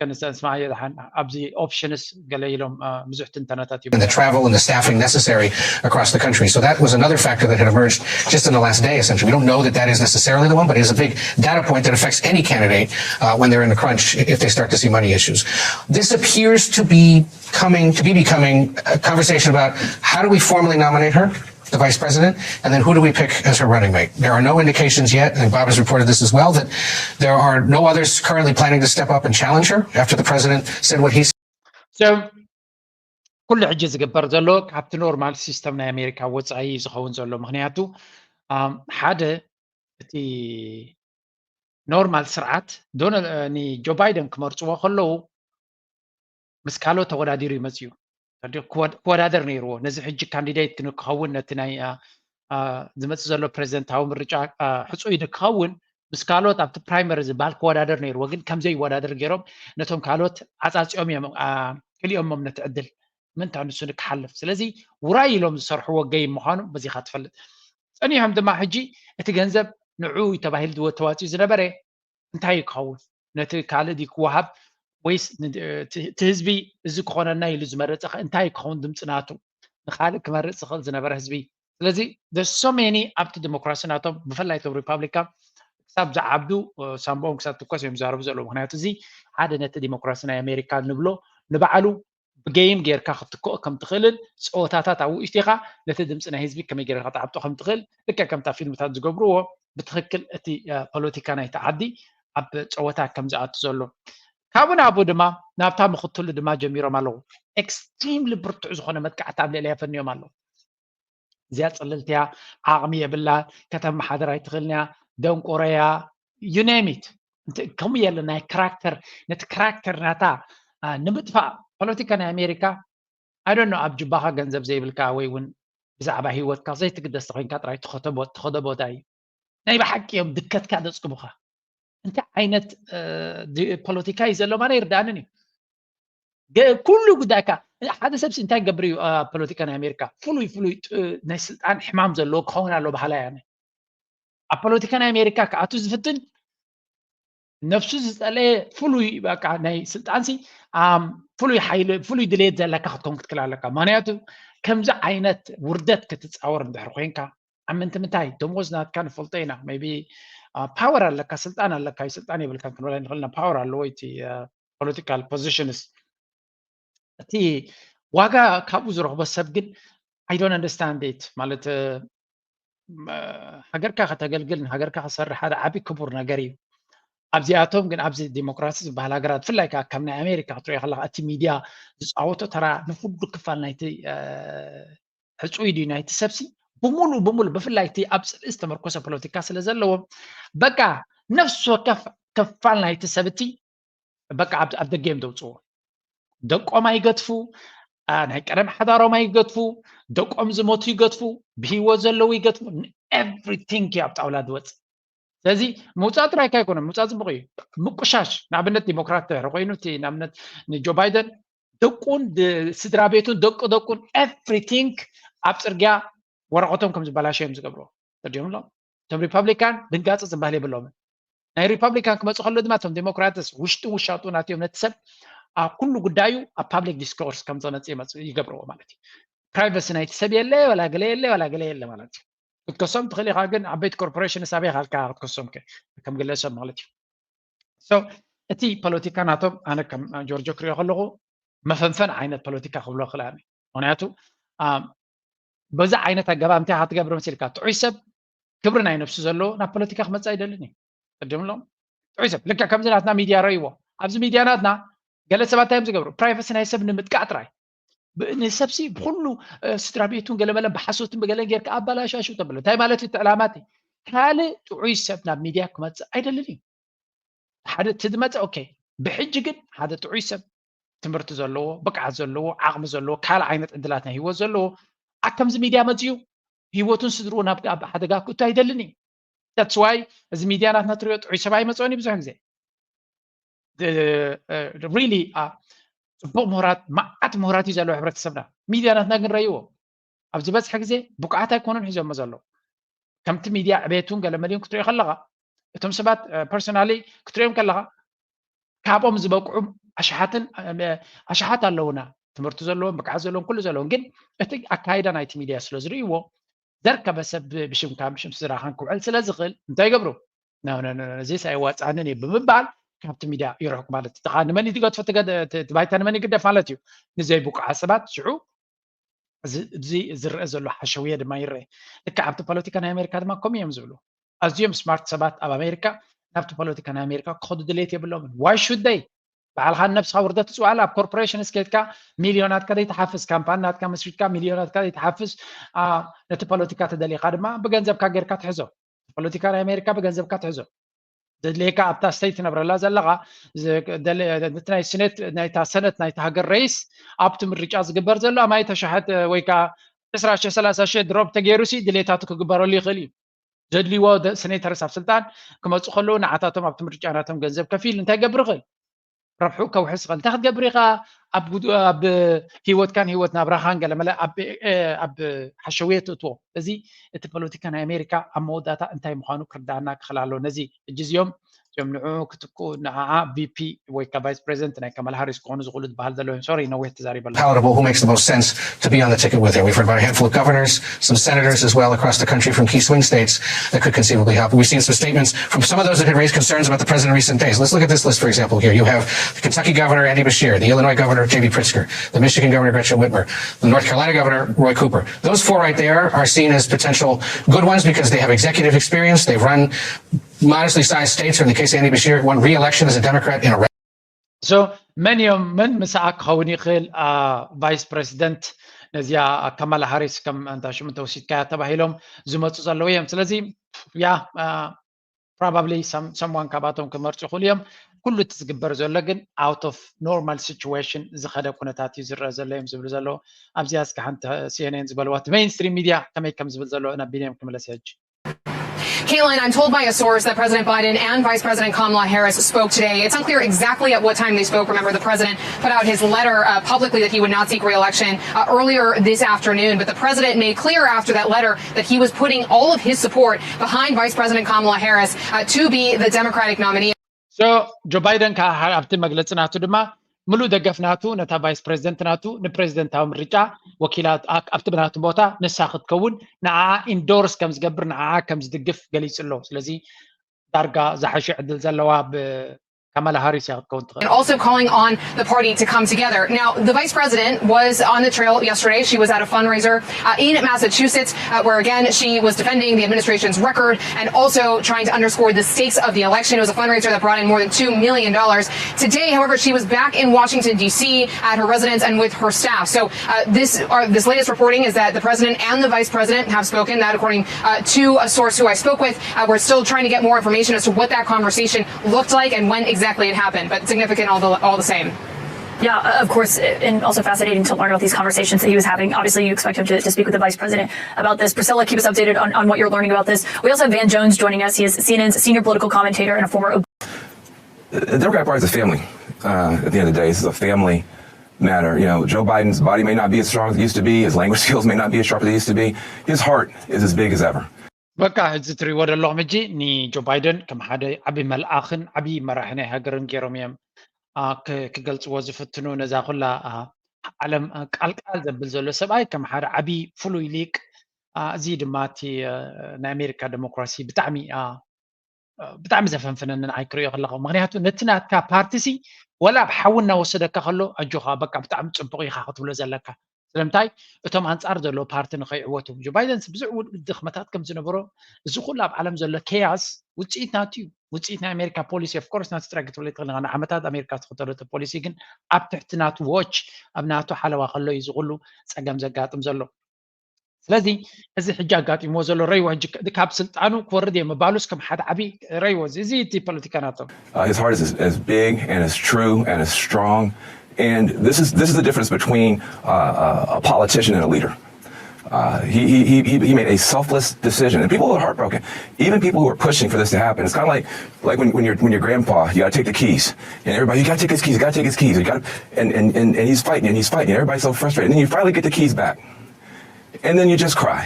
እስከ ንሰንስማየ ድሓን ኣብዚ ኦፕሽንስ ገለ ኢሎም ብዙሕ ትንተናታት እዩ and the travel and the staffing necessary across the country. So that was another factor that had emerged just in the last day, essentially. We don't know that that is necessarily the one, but it is a big data point that affects any candidate uh, when they're in a crunch if they start to see money issues. This appears to be coming, to be becoming a conversation about how do we formally nominate her? the vice president, and then who do we pick as her running mate? There are no indications yet, and Bob has reported this as well, that there are no others currently planning to step up and challenge her after the president said what he said. So ኩሉ ሕጂ ዝግበር ዘሎ ካብቲ ኖርማል ሲስተም ናይ ኣሜሪካ ወፃኢ ዝኸውን ዘሎ። ምክንያቱ ሓደ እቲ ኖርማል ስርዓት ዶናልድ ንጆ ባይደን ክመርፅዎ ከለዉ ምስ ካልኦት ተወዳዲሩ ይመፅዩ። ክወዳደር ነይርዎ። ነዚ ሕጂ ካንዲዴት ንክኸውን፣ ነቲ ናይ ዝመፅእ ዘሎ ፕሬዚደንታዊ ምርጫ ሕፁይ ንክኸውን ምስ ካልኦት ኣብቲ ፕራይመሪ ዝበሃል ክወዳደር ነይርዎ። ግን ከምዘይ ይወዳደር ገይሮም ነቶም ካልኦት ዓፃፂኦም እዮም፣ ክልኦሞም ነቲ ዕድል ምንታ ንሱ ንክሓልፍ። ስለዚ ውራይ ኢሎም ዝሰርሕዎ ገይም ምዃኑ በዚኻ ትፈልጥ። ፀኒሖም ድማ ሕጂ እቲ ገንዘብ ንዑ ተባሂሉ ተዋፂኡ ዝነበረ እንታይ እዩ ክኸውን? ነቲ ካልእ ድዩ ክወሃብ ወይስ እቲ ህዝቢ እዚ ክኾነና ኢሉ ዝመረፀ እንታይ ክኸውን ድምፂ ናቱ ንካልእ ክመርፅ ዝኽእል ዝነበረ ህዝቢ? ስለዚ so many ኣብቲ ዲሞክራሲ ናቶም ብፍላይ ቶም ሪፓብሊካን ክሳብ ዝዓብዱ ሳምቦኦም ክሳብ ትኮስ እዮም ዝዛረቡ ዘለዉ። ምክንያቱ እዚ ሓደ ነቲ ዲሞክራሲ ናይ ኣሜሪካ ንብሎ ንባዕሉ ብጌም ጌርካ ክትክኦ ከም ትኽእልን ፀወታታት ኣብኡ ኢኻ ነቲ ድምፂ ናይ ህዝቢ ከመይ ጌርካ ክትዓብጦ ከም ትኽእል ልክዕ ከምታ ፊልምታት ዝገብርዎ ብትኽክል እቲ ፖለቲካ ናይቲ ዓዲ ኣብ ፀወታ ከም ዝኣቱ ዘሎ ካብኡ ንኣብኡ ድማ ናብታ ምኽትሉ ድማ ጀሚሮም ኣለዉ። ኤክስትሪምሊ ብርቱዕ ዝኾነ መጥቃዕቲ ኣብ ልዕሊያ ፈንዮም ኣለዉ። እዚኣ ፅልልትያ ዓቕሚ የብላ ከተመሓደር ኣይትኽእልንያ ደንቆረያ you name it ከምኡ የለ ናይ ካራክተር ነቲ ካራክተር ናታ ንምጥፋእ ፖለቲካ ናይ ኣሜሪካ I don't know ኣብ ጅባኻ ገንዘብ ዘይብልካ ወይ እውን ብዛዕባ ሂወትካ ዘይትግደስ ተኮይንካ ጥራይ ትኸዶ ቦታ እዩ። ናይ ብሓቂ እዮም ድከትካ ደፅግቡኻ። እንታይ ዓይነት ፖለቲካ እዩ ዘሎ ማለት ይርዳእንን እዩ። ኩሉ ጉዳይካ ሓደ ሰብሲ እንታይ ገብር እዩ ፖለቲካ ናይ ኣሜሪካ ፍሉይ ፍሉይ ናይ ስልጣን ሕማም ዘለዎ ክኸውን ኣሎ ባህላ እያ። ኣብ ፖለቲካ ናይ ኣሜሪካ ክኣቱ ዝፍትን ነፍሱ ዝፀለየ ፍሉይ በቃ ናይ ስልጣንሲ ፍሉይ ሓይሊ ፍሉይ ድሌት ዘለካ ክትኮን ክትክል ኣለካ። ምክንያቱ ከምዚ ዓይነት ውርደት ክትፃወር እንድሕር ኮይንካ ኣብ ምንቲ ምንታይ ደሞዝ ናትካ ንፈልጦ ኢና። ቢ ፓወር ኣለካ፣ ስልጣን ኣለካ፣ ስልጣን የብልካ ክንበላ ንኽእልና ፓወር ኣለዎ እቲ ፖለቲካል ፖዚሽንስ እቲ ዋጋ ካብኡ ዝረኽቦ ሰብ ግን I don't understand it ማለት ሃገርካ ከተገልግል ንሃገርካ ክሰርሕ ሓደ ዓብዪ ክቡር ነገር እዩ። ኣብዚኣቶም ግን ኣብዚ ዲሞክራሲ ዝበሃል ሃገራት ብፍላይ ከዓ ከም ናይ ኣሜሪካ ክትሪኦ ከለካ እቲ ሚድያ ዝፃወቶ ተራ ንኩሉ ክፋል ናይቲ ሕፁይ ድዩ ናይቲ ሰብሲ ብሙሉ ብሙሉ ብፍላይ እቲ ኣብ ፅልኢ ዝተመርኮሰ ፖለቲካ ስለ ዘለዎም በቃ ነፍሲ ወከፍ ክፋል ናይቲ ሰብ እቲ በቃ ኣብ ደገ እዮም ዘውፅዎ። ደቆም ኣይገድፉ፣ ናይ ቀደም ሓዳሮም ኣይገድፉ፣ ደቆም ዝሞቱ ይገድፉ፣ ብሂወት ዘለዉ ይገድፉ። Everything እዩ ኣብ ጣውላ ዝወፅእ። ስለዚ ምውፃእ ጥራይካ ኣይኮነን፣ ምውፃእ ፅቡቅ እዩ። ምቁሻሽ ንኣብነት ዲሞክራት ድሕሪ ኮይኑ እቲ ንኣብነት ንጆ ባይደን ደቁን ስድራ ቤቱን ደቂ ደቁን everything ኣብ ፅርግያ ወረቀቶም ከም ዝበላሸ እዮም ዝገብርዎ። ተዲኦም ኣሎ እቶም ሪፐብሊካን ድንጋፂ ዝበሃል የብሎምን። ናይ ሪፐብሊካን ክመፁ ከሎ ድማ እቶም ዴሞክራትስ ውሽጡ ውሻጡ ናትዮም ነቲ ሰብ ኣብ ኩሉ ጉዳዩ ኣብ ፓብሊክ ዲስኮርስ ከም ዘመፅ ይመፁ ይገብርዎ ማለት እዩ። ፕራይቨሲ ናይቲ ሰብ የለ ወላ ገለ የለ ወላ ገለ የለ ማለት እዩ። ክትከሶም ትኽእል ኢኻ፣ ግን ዓበይቲ ኮርፖሬሽን ሳበይ ካልካ ክትከሶም ከም ግለሰብ ማለት እዩ። እቲ ፖለቲካ ናቶም ኣነ ከም ጆርጆ ክሪኦ ከለኹ መፈንፈን ዓይነት ፖለቲካ ክብሎ ክልኣኒ። ምክንያቱ በዛ ዓይነት ኣገባብ እንታይ ክትገብር መሲልካ ጥዑይ ሰብ ክብሪ ናይ ነብሱ ዘለዎ ናብ ፖለቲካ ክመፅእ ኣይደልን እዩ። ቅድምሎም ጥዑይ ሰብ ልክዕ ከምዚ ናትና ሚድያ ረእይዎ። ኣብዚ ሚድያ ናትና ገለ ሰባት እዮም ዝገብሩ ፕራይቨሲ ናይ ሰብ ንምጥቃዕ ጥራይ ንሰብሲ ብኩሉ ስድራ ቤቱን ገለመለን ብሓሶትን ብገለን ጌርካ ኣባላሻሹ ተብሎ እንታይ ማለት እዩ? ዕላማቲ ካልእ ጥዑይ ሰብ ናብ ሚድያ ክመፅእ ኣይደልን እዩ። ሓደ እቲ ዝመፀ ኦኬ። ብሕጂ ግን ሓደ ጥዑይ ሰብ ትምህርቲ ዘለዎ፣ ብቅዓት ዘለዎ፣ ዓቕሚ ዘለዎ፣ ካልእ ዓይነት ዕድላት ናይ ህይወት ዘለዎ ኣብ ከምዚ ሚድያ መፅዩ ህይወቱን ስድርኡ ናብ ሓደጋ ክእቱ ኣይደልን እዩ። That's why እዚ ሚድያ ናትና ትሪኦ ጥዑይ ሰብ ኣይመፅኦን እዩ ብዙሕ ግዜ። Really ፅቡቅ ምሁራት መዓት ምሁራት እዩ ዘለዎ ሕብረተሰብና። ሚድያ ናትና ግን ረእይዎ ኣብ ዝበዝሐ ግዜ ብቅዓት ኣይኮኑን ሒዞሞ ዘለዉ። ከምቲ ሚድያ ዕቤቱን ገለመሊኡን ክትሪኦ ከለካ እቶም ሰባት ፐርሶናሊ ክትሪኦም ከለካ ካብኦም ዝበቅዑ ኣሽሓትን ኣሽሓት ኣለውና። ትምህርቲ ዘለዎም ብቅዓት ዘለዎም ኩሉ ዘለዎም ግን እቲ ኣካይዳ ናይቲ ሚድያ ስለ ዝርእይዎ ዘርከበ ሰብ ብሽምካን ብሽም ስድራኻን ክውዕል ስለ ዝኽእል እንታይ ይገብሩ? እዚስ ኣይዋፃንን እዩ ብምባል ካብቲ ሚድያ ይርሕቁ ማለት እዩ። ንመን ይትገድፎ? ባይታ ንመን ይግደፍ ማለት እዩ? ንዘይብቁዓት ሰባት ሽዑ እዚ ዝረአ ዘሎ ሓሸውየ ድማ ይረአ። ልክዕ ኣብቲ ፖለቲካ ናይ ኣሜሪካ ድማ ከምኡ እዮም ዝብሉ። ኣዝዮም ስማርት ሰባት ኣብ ኣሜሪካ ናብቲ ፖለቲካ ናይ ኣሜሪካ ክኸዱ ድሌት የብሎምን። ዋይ ሹድ ደይ? ባዕልኻ ንነብስኻ ውርደት ትፅዋዕላ ኣብ ኮርፖሬሽን ስኬትካ ሚልዮናትካ ዘይትሓፍስ፣ ካምፓኒ ናትካ መስሪትካ ሚልዮናትካ ዘይትሓፍስ፣ ነቲ ፖለቲካ ተደሊኻ ድማ ብገንዘብካ ጌርካ ትሕዞ። ፖለቲካ ናይ ኣሜሪካ ብገንዘብካ ትሕዞ። ዘድልየካ ኣብታ ስተይት ትነብረላ ዘለኻ፣ እቲ ናይ ስኔት ናይታ ሰነት ናይታ ሃገር ረይስ ኣብቲ ምርጫ ዝግበር ዘሎ ኣማይ ተሻሓት ወይ ከዓ ዕስራ ሽሕ ሰላሳ ሽሕ ድሮፕ ተገይሩ ሲ ድሌታቱ ክግበረሉ ይኽእል እዩ። ዘድልይዎ ሰኔተርስ ኣብ ስልጣን ክመፁ ከለዉ ንዓታቶም ኣብቲ ምርጫ ናቶም ገንዘብ ከፊል እንታይ ገብር ይኽእል? ረብሑ ከውሕስ ይኽእል። እንታይ ክትገብር ኢኻ? ኣብ ህይወትካን ህይወት ናብራኻን ገለመለ ኣብ ሓሸውየ ትእትዎ። እዚ እቲ ፖለቲካ ናይ ኣሜሪካ ኣብ መወዳእታ እንታይ ምዃኑ ክርዳእና ክኽእል ኣለዎ። ነዚ ሕጂ እዚኦም እዚኦም ንዑ ክትክኡ ንዓዓ ቪፒ ወይ ከዓ ቫይስ ፕሬዚደንት ናይ ከማላ ሃሪስ ክኾኑ ዝኽእሉ ዝበሃል ዘለዉ እዮም። ሶሪ ነዊሕ ተዛሪበ ኣለኹ። Palatable, who makes the most sense to be on the ticket with her. We've heard about a handful of governors, some senators as well across the country from key swing states that could conceivably help. We've seen some statements from some of those that had raised concerns about the president in recent days. Let's look at this list, for example, here. You have the Kentucky governor, Andy Beshear, the Illinois governor, J B Pritzker, the Michigan governor, Gretchen Whitmer, the North Carolina governor, Roy Cooper. Those four right there are seen as potential good ones because they have executive experience, they've run modestly sized states, or in the case of Andy Beshear, won re-election as a Democrat in a So መን እዮም መን ምስኣ ክኸውን ይኽእል? ቫይስ ፕሬዚደንት ነዚኣ ከማላ ሃሪስ ከም እንታ ሽሙ ተወሲድካያ ተባሂሎም ዝመፁ ዘለዉ እዮም። ስለዚ ያ ፕሮባብሊ ሰምዋን ካባቶም ክመርፁ ይኽእሉ እዮም። ኩሉ እቲ ዝግበር ዘሎ ግን out of normal situation ዝኸደ ኩነታት እዩ ዝረአ ዘሎ እዮም ዝብሉ ዘለዉ። ኣብዚኣ እስከ ሓንቲ ሲኤንኤን ዝበልዋ እቲ ሜይንስትሪም ሚድያ ከመይ ከም ዝብል ዘሎ ናብ ቢንያም ክምለስ ሕጂ። Caitlin, I'm told by a source that President Biden and Vice President Kamala Harris spoke today. It's unclear exactly at what time they spoke. Remember, the president put out his letter uh, publicly that he would not seek reelection uh, earlier this afternoon. But the president made clear after that letter that he was putting all of his support behind Vice President Kamala Harris uh, to be the Democratic nominee. So, Joe Biden ኣብቲ መግለፂ ናቱ ድማ ምሉእ ደገፍ ናቱ ነታ ቫይስ ፕሬዚደንት ናቱ ንፕሬዚደንታዊ ምርጫ ወኪላ ኣብቲ ናቱ ቦታ ንሳ ክትከውን ንዓ ኢንዶርስ ከም ዝገብር ንዓ ከም ዝድግፍ ገሊጹ ኣሎ። ስለዚ ዳርጋ ዝሓሸ ዕድል ዘለዋ ብካማላ ሃሪስ እያ ክትከውን ትኽእል። Also calling on the party to come together. Now, the vice president was on the trail yesterday. She was at a fundraiser uh, in Massachusetts, uh, where again she was defending the administration's record and also trying to underscore the stakes of the election. It was a fundraiser that brought in more than two million dollars. Today, however, she was back in Washington, D C at her residence and with her staff. So uh, this, uh, this latest reporting is that the president and the vice president have spoken, that according uh, to a source who I spoke with. Uh, we're still trying to get more information as to what that conversation looked like and when exactly it happened, but significant all the, all the same. Yeah, of course, and also fascinating to learn about these conversations that he was having. Obviously, you expect him to, to speak with the vice president about this. Priscilla, keep us updated on, on what you're learning about this. We also have Van Jones joining us. He is C N N's senior political commentator and a former The Democratic Party is a family uh, at the end of the day. This is a family matter. You know, Joe Biden's body may not be as strong as it used to be. His language skills may not be as sharp as they used to be. His heart is as big as ever. በቃ እዚ ትሪእዎ ዘለኹም ሕጂ ንጆ ባይደን ከም ሓደ ዓብዪ መልኣኽን ዓብዪ መራሒ ናይ ሃገርን ገይሮም እዮም ክገልፅዎ ዝፍትኑ። ነዛ ኩላ ዓለም ቃልቃል ዘብል ዘሎ ሰብኣይ ከም ሓደ ዓብዪ ፍሉይ ሊቅ፣ እዚ ድማ እቲ ናይ ኣሜሪካ ዴሞክራሲ ብጣዕሚ ብጣዕሚ ዘፈንፍነንን ኣይክርእዮ ከለኹ። ምክንያቱ ነቲ ናትካ ፓርቲ ሲ ወላ ኣብ ሓዊ እናወሰደካ ከሎ ኣጆኻ በቃ ብጣዕሚ ፅቡቕ ኢኻ ክትብሎ ዘለካ። ስለምንታይ እቶም ኣንፃር ዘለዎ ፓርቲ ንኸይዕወቱ። ጆ ባይደን ብዙሕ ድኽመታት ከም ዝነበሮ፣ እዚ ኩሉ ኣብ ዓለም ዘሎ ኬያስ ውፅኢት ናቱ እዩ። ውፅኢት ናይ ኣሜሪካ ፖሊሲ ኦፍኮርስ ናቱ ጥራይ ክትብሎ ይትኽእል ኢኻ። ንዓመታት ኣሜሪካ ዝተኸተለቶ ፖሊሲ ግን ኣብ ትሕቲ ናቱ ዎች ኣብ ናቱ ሓለዋ ከሎ እዩ እዚ ኩሉ ፀገም ዘጋጥም ዘሎ። ስለዚ እዚ ሕጂ ኣጋጢምዎ ዘሎ ረይዎ ሕጂ ካብ ስልጣኑ ክወርድ እየ ምባሉስ ከም ሓደ ዓብዪ ረይዎ እዚ እቲ ፖለቲካ ናቶም። Uh, his heart is as, as big and as true and as strong. And this is, this is the difference between uh, a politician and a leader. Uh, he, he, he, he made a selfless decision. And people are heartbroken. Even people who are pushing for this to happen, it's kind of like, like when, when, your, when your grandpa, you got to take the keys. And everybody, you got to take his keys, you got to take his keys. You gotta, and, and, and, and he's fighting, and he's fighting. And everybody's so frustrated. And then you finally get the keys back. And then you just cry.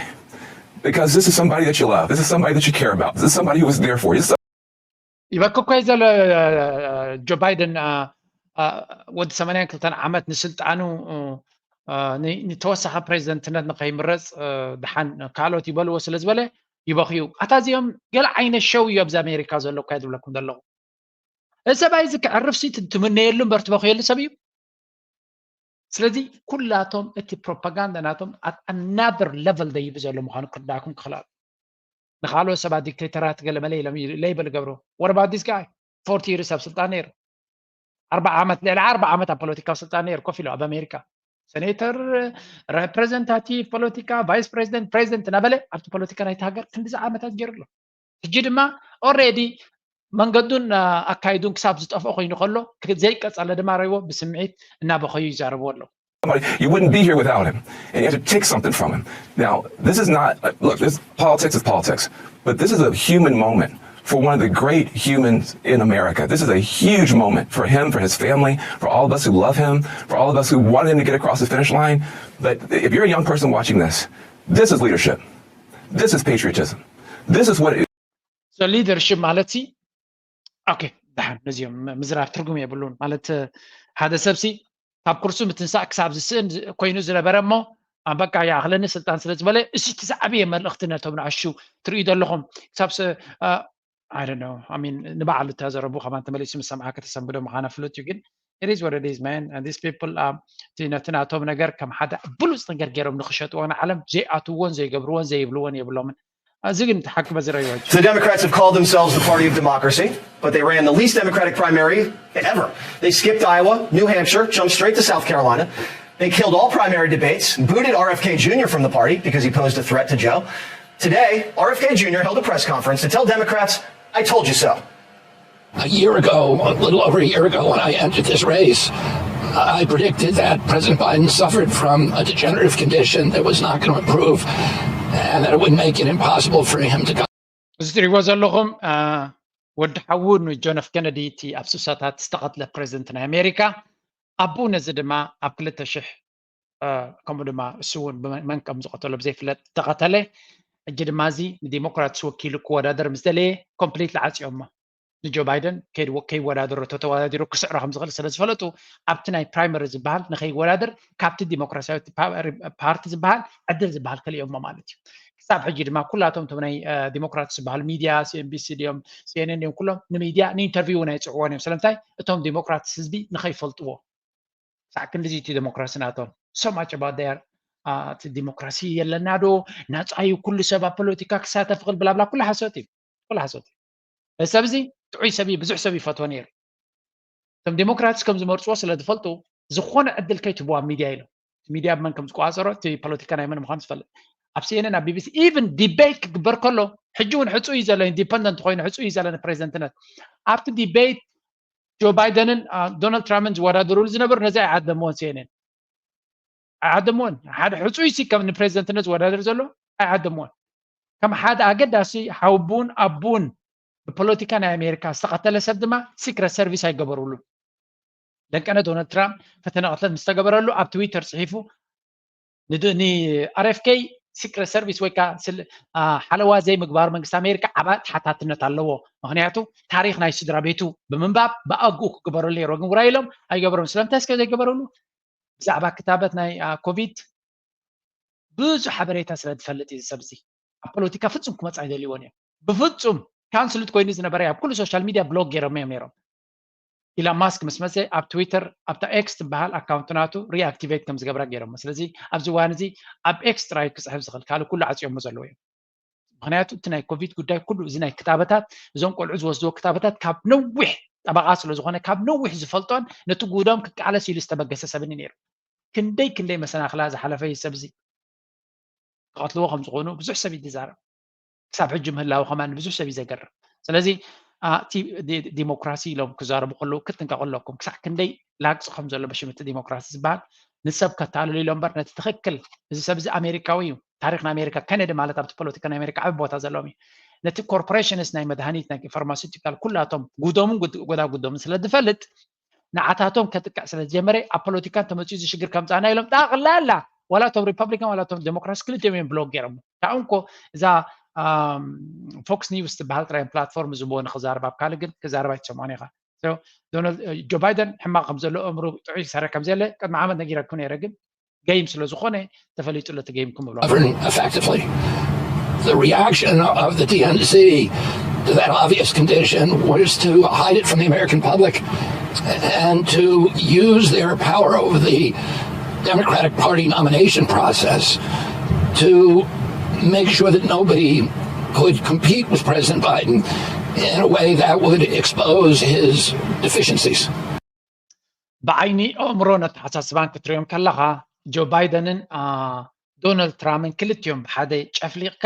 Because this is somebody that you love. This is somebody that you care about. This is somebody who was there for you. This is ይበክኮይ ዘሎ ጆ ባይደን ወዲ ሰማንያን ክልተን ዓመት ንስልጣኑ ንተወሳኺ ፕሬዚደንትነት ንከይምረፅ ድሓን ካልኦት ይበልዎ ስለ ዝበለ ይበኽዩ። ኣታ እዚኦም ገለ ዓይነት ሸው እዩ ኣብዚ ኣሜሪካ ዘሎ እኳ ዝብለኩም ዘለኹ። እዚ ሰብኣይ እዚ ክዕርፍ ሲ ትምነየሉ እምበር ትበኽየሉ ሰብ እዩ። ስለዚ ኩላቶም እቲ ፕሮፓጋንዳ ናቶም at another level ደይብ ዘሎ ምዃኑ ክርዳእኩም ክኽእል። ንካልኦት ሰባት ዲክቴተራት ገለ መለ ኢሎም label ገብሩ። What about this guy? Forty years ኣብ ስልጣን ነይሩ። ኣርባዓ ዓመት፣ ልዕሊ ኣርባዓ ዓመት ኣብ ፖለቲካዊ ስልጣን ነይሩ ኮፍ ኢሉ ኣብ ኣሜሪካ። ሴኔተር፣ ሬፕሬዘንታቲቭ ፖለቲካ፣ ቫይስ ፕሬዚደንት፣ ፕሬዚደንት እናበለ ኣብቲ ፖለቲካ ናይቲ ሃገር ክንዲዚ ዓመታት ገይሩ ኣሎ። ሕጂ ድማ already መንገዱን ኣካይዱን ክሳብ ዝጠፍኦ ኮይኑ ከሎ፣ ዘይቀጸለ ድማ ረይዎ ብስምዒት እናበኸዩ ይዛረቡ ኣለዉ። You wouldn't be here without him. And you have to take something from him. Now, this is not, look, this politics is politics, but this is a human moment for one of the great humans in America. This is a huge moment for him, for his family, for all of us who love him, for all of us who wanted him to get across the finish line. But if you're a young person watching this, this is leadership. This is patriotism. This is what it So leadership ማለት ሲ okay፣ ደሓን ነዚኦም ምዝራብ ትርጉም የብሉን። ማለት ሓደ ሰብ ሲ ካብ ኩርሱ ምትንሳእ ክሳብ ዝስእን ኮይኑ ዝነበረ እሞ በቃ ይኣኽለኒ ስልጣን ስለ ዝበለ፣ እዚ እቲ ዝዓበየ መልእኽቲ ነቶም ንኣሹ ትርእዩ ዘለኹም። ክሳብ I don't know፣ I mean፣ ንባዕሉ እተዘረቡ ከማን ተመሊሱ ምስ ሰምዓ ከተሰንብዶ ምዃና ፍሉጥ እዩ። ግን it is what it is, man. And these people ነቲ ናቶም ነገር ከም ሓደ ብሉፅ ነገር ገይሮም ንክሸጥዎ ንዓለም ዘይኣትውዎን ዘይገብርዎን ዘይብልዎን የብሎምን። እዚ ግን ሓቂ በዝረዮ። The Democrats have called themselves the party of democracy, but they ran the least democratic primary ever. They skipped Iowa, New Hampshire, jumped straight to South Carolina. They killed all primary debates, booted R F K Junior from the party because he posed a threat to Joe. Today, R F K Junior held a press conference to tell Democrats, I told you so. A year ago, a little over a year ago, when I entered this race, I predicted that President Biden suffered from a degenerative condition that was not going to improve and that it would make it impossible for him to እዚ ትሪእዎ ዘለኹም ወዲ ሓዉ ንጆን ኤፍ ኬነዲ፣ እቲ ኣብ ስሳታት ዝተቐትለ ፕሬዚደንት ናይ ኣሜሪካ፣ ኣቦኡ ነዚ ድማ ኣብ ክልተ ሽሕ ከምኡ ድማ እሱ እውን ብመን ከም ዝቐተሎ ብዘይፍለጥ ተቐተለ። ሕጂ ድማ እዚ ንዲሞክራትስ ወኪሉ ክወዳደር ምስ ደለየ ኮምፕሊትሊ ዓፅዮሞ። ንጆ ባይደን ከይወዳደሮ፣ ተተወዳዲሩ ክስዕሮ ከም ዝኽእል ስለ ዝፈለጡ ኣብቲ ናይ ፕራይመሪ ዝበሃል ንኸይወዳደር ካብቲ ዲሞክራሲያዊ ፓርቲ ዝበሃል ዕድል ዝበሃል ከሊኦሞ ማለት እዩ። ክሳብ ሕጂ ድማ ኩላቶም እቶም ናይ ዲሞክራትስ ዝበሃሉ ሚድያ፣ ሲኤንቢሲ ድዮም ሲኤንኤን ድዮም ኩሎም ንሚድያ ንኢንተርቪው እውን ኣይፅዕዎን እዮም። ስለምንታይ? እቶም ዲሞክራትስ ህዝቢ ንኸይፈልጥዎ። ክሳዕ ክንድዚ እቲ ዲሞክራሲ ናቶም። So much about their እቲ ዲሞክራሲ የለና ዶ፣ ናፃ እዩ ኩሉ ሰብ ኣብ ፖለቲካ ክሳተፍ ይኽእል ብላብላ፣ ኩሉ ሓሶት እዩ። ኩሉ ሓሶት እዩ። እዚ ሰብ እዚ ጥዑይ ሰብ እዩ፣ ብዙሕ ሰብ ይፈትዎ ነይሩ። እቶም ዲሞክራትስ ከም ዝመርፅዎ ስለ ዝፈልጡ ዝኾነ ዕድል ከይትህብዎ ኣብ ሚድያ ኢሎም። ሚድያ ብመን ከም ዝቆፃፀሮ፣ እቲ ፖለቲካ ናይ መን ምዃኑ ዝፈልጥ፣ ኣብ ሲኤንኤን፣ ኣብ ቢቢሲ፣ ኢቭን ዲቤት ክግበር ከሎ፣ ሕጂ እውን ሕፁይ እዩ ዘሎ፣ ኢንዲፐንደንት ኮይኑ ሕፁይ እዩ ዘሎ ንፕሬዚደንትነት። ኣብቲ ዲቤት ጆ ባይደንን ዶናልድ ትራምፕን ዝወዳደሩሉ ዝነበሩ ነዚ ኣይዓደምዎን። ሲኤንኤን ኣይዓደምዎን። ሓደ ሕፁይ ሲ ከም ንፕሬዚደንትነት ዝወዳደር ዘሎ ኣይዓደምዎን። ከም ሓደ ኣገዳሲ ሓውቡን ኣቡን ብፖለቲካ ናይ ኣሜሪካ ዝተቐተለ ሰብ ድማ ሲክረት ሰርቪስ ኣይገበሩሉን። ለንቀነ ዶናልድ ትራምፕ ፈተነ ቅትለት ምስ ተገበረሉ ኣብ ትዊተር ፅሒፉ ንኣርኤፍኬ ሲክረት ሰርቪስ ወይ ከዓ ሓለዋ ዘይምግባር መንግስቲ ኣሜሪካ ዓባ ተሓታትነት ኣለዎ። ምክንያቱ ታሪክ ናይ ስድራ ቤቱ ብምንባብ ብኣግኡ ክግበረሉ ነይርዎ። ግን ውራይ ኢሎም ኣይገበሩን። ስለምንታይ እስከ ዘይገበረሉ? ብዛዕባ ክታበት ናይ ኮቪድ ብዙሕ ሓበሬታ ስለ ዝፈልጥ እዩ። ሰብ እዚ ኣብ ፖለቲካ ፍጹም ክመጽእ ኣይደልይዎን እዮም። ብፍጹም ካንስልድ ኮይኑ ዝነበረ ኣብ ኩሉ ሶሻል ሚድያ ብሎክ ገይሮም እዮም ነይሮም። ኢላን ማስክ ምስ መፀ ኣብ ትዊተር ኣብታ ኤክስ ትበሃል ኣካውንት ናቱ ሪኣክቲቬት ከም ዝገብራ ገይሮሞ። ስለዚ ኣብዚ እዋን እዚ ኣብ ኤክስ ጥራይ ክፅሕፍ ዝኽእል ካልእ ኩሉ ዓፅዮሞ ዘለዉ እዮም። ምክንያቱ እቲ ናይ ኮቪድ ጉዳይ ኩሉ እዚ ናይ ክታበታት እዞም ቆልዑ ዝወስድዎ ክታበታት ካብ ነዊሕ ጠበቃ ስለ ዝኾነ ካብ ነዊሕ ዝፈልጦን ነቲ ጉዳዮም ክቃለስ ኢሉ ዝተበገሰ ሰብኒ ነይሩ። ክንደይ ክንደይ መሰናክላ ዝሓለፈ እዩ ሰብ እዚ። ክቐትልዎ ከም ዝኾኑ ብዙሕ ሰብ እዩ ዝዛረብ። ክሳብ ሕጂ ምህላው ከማን ብዙሕ ሰብ እዩ ዘገርም። ስለዚ እቲ ዲሞክራሲ ኢሎም ክዛረቡ ከለዉ ክትጥንቀቁ ኣለኩም። ክሳዕ ክንደይ ላግፂ ከም ዘሎ ብሽም እቲ ዲሞክራሲ ዝበሃል ንሰብ ከታልሉ ኢሎም እምበር ነቲ ትኽክል እዚ ሰብ እዚ ኣሜሪካዊ እዩ። ታሪክ ናይ ኣሜሪካ፣ ኬነዲ ማለት ኣብቲ ፖለቲካ ናይ ኣሜሪካ ዓቢ ቦታ ዘለዎም እዩ። ነቲ ኮርፖሬሽንስ ናይ መድሃኒት ናይ ፋርማሲውቲካል ኩላቶም ጉዶምን ጎዳጉዶምን ስለ ዝፈልጥ ንዓታቶም ከጥቅዕ ስለ ዝጀመረ ኣብ ፖለቲካ እንተመፅኡ እዚ ሽግር ከምፃና ኢሎም ጠቕላላ ዋላ እቶም ሪፐብሊካን ዋላ እቶም ዴሞክራትስ ክልቲኦም እዮም ብሎክ ገይሮም። ካብኡ እንኮ እዛ ፎክስ ኒውስ ትበሃል ጥራይ ፕላትፎርም ዝብዎ ንክዛረብ ኣብ ካልእ ግን ክዛረብ ኣይትሰምዖን ኢኻ። ጆ ባይደን ሕማቕ ከም ዘሎ እምሩ ጥዑይ ሰረ ከም ዘለ ቅድሚ ዓመት ነጊረኩም ነይረ ግን ገይም ስለ ዝኾነ ተፈሊጡ ለቲ ገይም ክምብሎ govern effectively. The reaction of the D N C to that obvious condition was to hide it from the American public and to use their power over the Democratic Party nomination process to make sure that nobody could compete with President Biden in a way that would expose his deficiencies. ብዓይኒ ኣእምሮን ኣተሓሳስባን ክትሪኦም ከለኻ ጆ ባይደንን ዶናልድ ትራምፕን ክልቲኦም ብሓደ ጨፍሊቕካ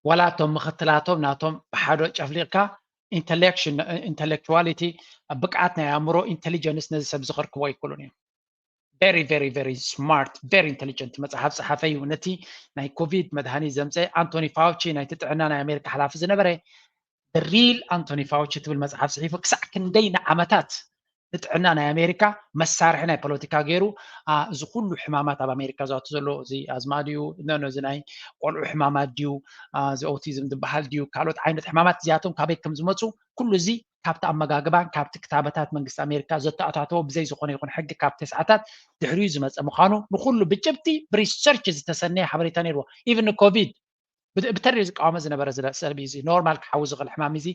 ዋላ እቶም ምኽትላቶም ናቶም ብሓደ ጨፍሊቕካ ኢንተሌክቹዋሊቲ ብቅዓት ናይ ኣእምሮ ኢንቴሊጀንስ ነዚ ሰብ ዝኸርክቦ ኣይክእሉን እዮም። very very very smart very intelligent መፅሓፍ ፀሓፈ እዩ። ነቲ ናይ ኮቪድ መድሃኒት ዘምፀ ኣንቶኒ ፋውቺ ናይቲ ጥዕና ናይ ኣሜሪካ ሓላፊ ዝነበረ ሪል ኣንቶኒ ፋውቺ ትብል መፅሓፍ ፅሒፉ ክሳዕ ክንደይ ንዓመታት ንጥዕና ናይ ኣሜሪካ መሳርሒ ናይ ፖለቲካ ገይሩ እዚ ኩሉ ሕማማት ኣብ ኣሜሪካ ዝኣቱ ዘሎ እዚ ኣዝማ ድዩ ነዚ ናይ ቆልዑ ሕማማት ድዩ እዚ ኦቲዝም ዝበሃል ድዩ ካልኦት ዓይነት ሕማማት እዚኣቶም ካበይ ከም ዝመፁ ኩሉ እዚ ካብቲ ኣመጋግባን ካብቲ ክታበታት መንግስቲ ኣሜሪካ ዘተኣታተዎ ብዘይ ዝኾነ ይኹን ሕጊ ካብ ተስዓታት ድሕሪኡ ዝመፀ ምዃኑ ንኩሉ ብጭብጢ ብሪሰርች ዝተሰነየ ሓበሬታ ነይርዎ። ኢቭን ኮቪድ ብተሪር ዝቃወመ ዝነበረ ሰብ እዩ። ኖርማል ክሓዊ ዝኽእል ሕማም እዚ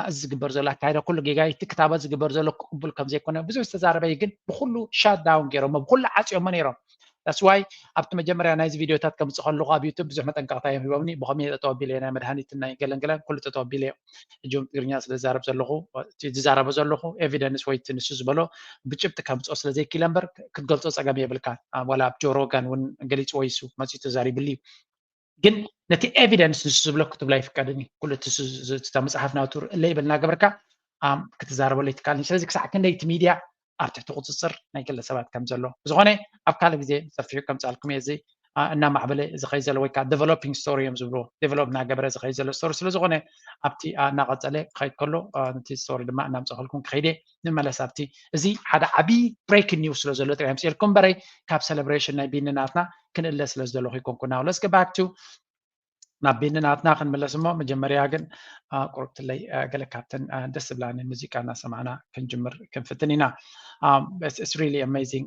እዚ ዝግበር ዘሎ ኣካይዳ ኩሉ ጌጋ እቲ ክታበት ዝግበር ዘሎ ክቅቡል ከም ዘይኮነ ብዙሕ ዝተዛረበ እዩ። ግን ብኩሉ ሻት ዳውን ገይሮሞ ብኩሉ ዓፅዮሞ ነይሮም። ዳስ ዋይ ኣብቲ መጀመርያ ናይዚ ቪድዮታት ከምፅእ ከለኹ ኣብ ዩቱብ ብዙሕ መጠንቀቕታ እዮም ሂቦምኒ። ብኸመይ ጠጠው ኣቢለ ናይ መድሃኒትን ናይ ገለን ገለን ኩሉ ጠጠው ኣቢለ እዮም። ሕጂ እውን ትግርኛ ስለ ዝዛረብ ዘለኹ ዝዛረበ ዘለኹ ኤቪደንስ ወይ እቲ ንሱ ዝበሎ ብጭብጢ ከምፅኦ ስለ ዘይክኢለ እምበር ክትገልፆ ፀገም የብልካ። ዋላ ኣብ ጆ ሮጋን እውን ገሊፅዎ ይሱ መፂኡ ተዛሪብሉ እዩ። ግን ነቲ ኤቪደንስ ንሱ ዝብሎ ክትብሎ ኣይፍቀድን እዩ። ኩሉ እቲ መፅሓፍ ናቱ ሪለይብል እናገበርካ ክትዛረበሉ ኣይትካልን። ስለዚ ክሳዕ ክንደይ እቲ ሚድያ ኣብ ትሕቲ ቁፅፅር ናይ ግለሰባት ከም ዘሎ ብዝኾነ ኣብ ካልእ ግዜ ሰፊሑ ከምፅኣልኩም እየ። እዚ እናማዕበለ ዝኸይ ዘሎ ወይ ከዓ ዴቨሎፒንግ ስቶሪ እዮም ዝብልዎ። ዴቨሎፕ እናገበረ ዝኸይ ዘሎ ስቶሪ ስለ ዝኾነ ኣብቲ እናቐፀለ ክኸይድ ከሎ ነቲ ስቶሪ ድማ እናምፀኸልኩም ክኸይድ እየ። ንመለስ ኣብቲ እዚ ሓደ ዓብዪ ብሬኪንግ ኒውስ ስለ ዘሎ ጥራይ ኣምፅኤልኩም እምበረይ ካብ ሴሌብሬሽን ናይ ቢኒ ናትና ክንእለ ስለ ዝደለኹ ይኮንኩ። ናው ለስ ባክ ቱ ናብ ቢኒ ናትና ክንምለስ እሞ መጀመርያ ግን ቁርብትለይ ገለ ካብተን ደስ ዝብላኒ ሙዚቃ እናሰማዕና ክንጅምር ክንፍትን ኢና። It's really amazing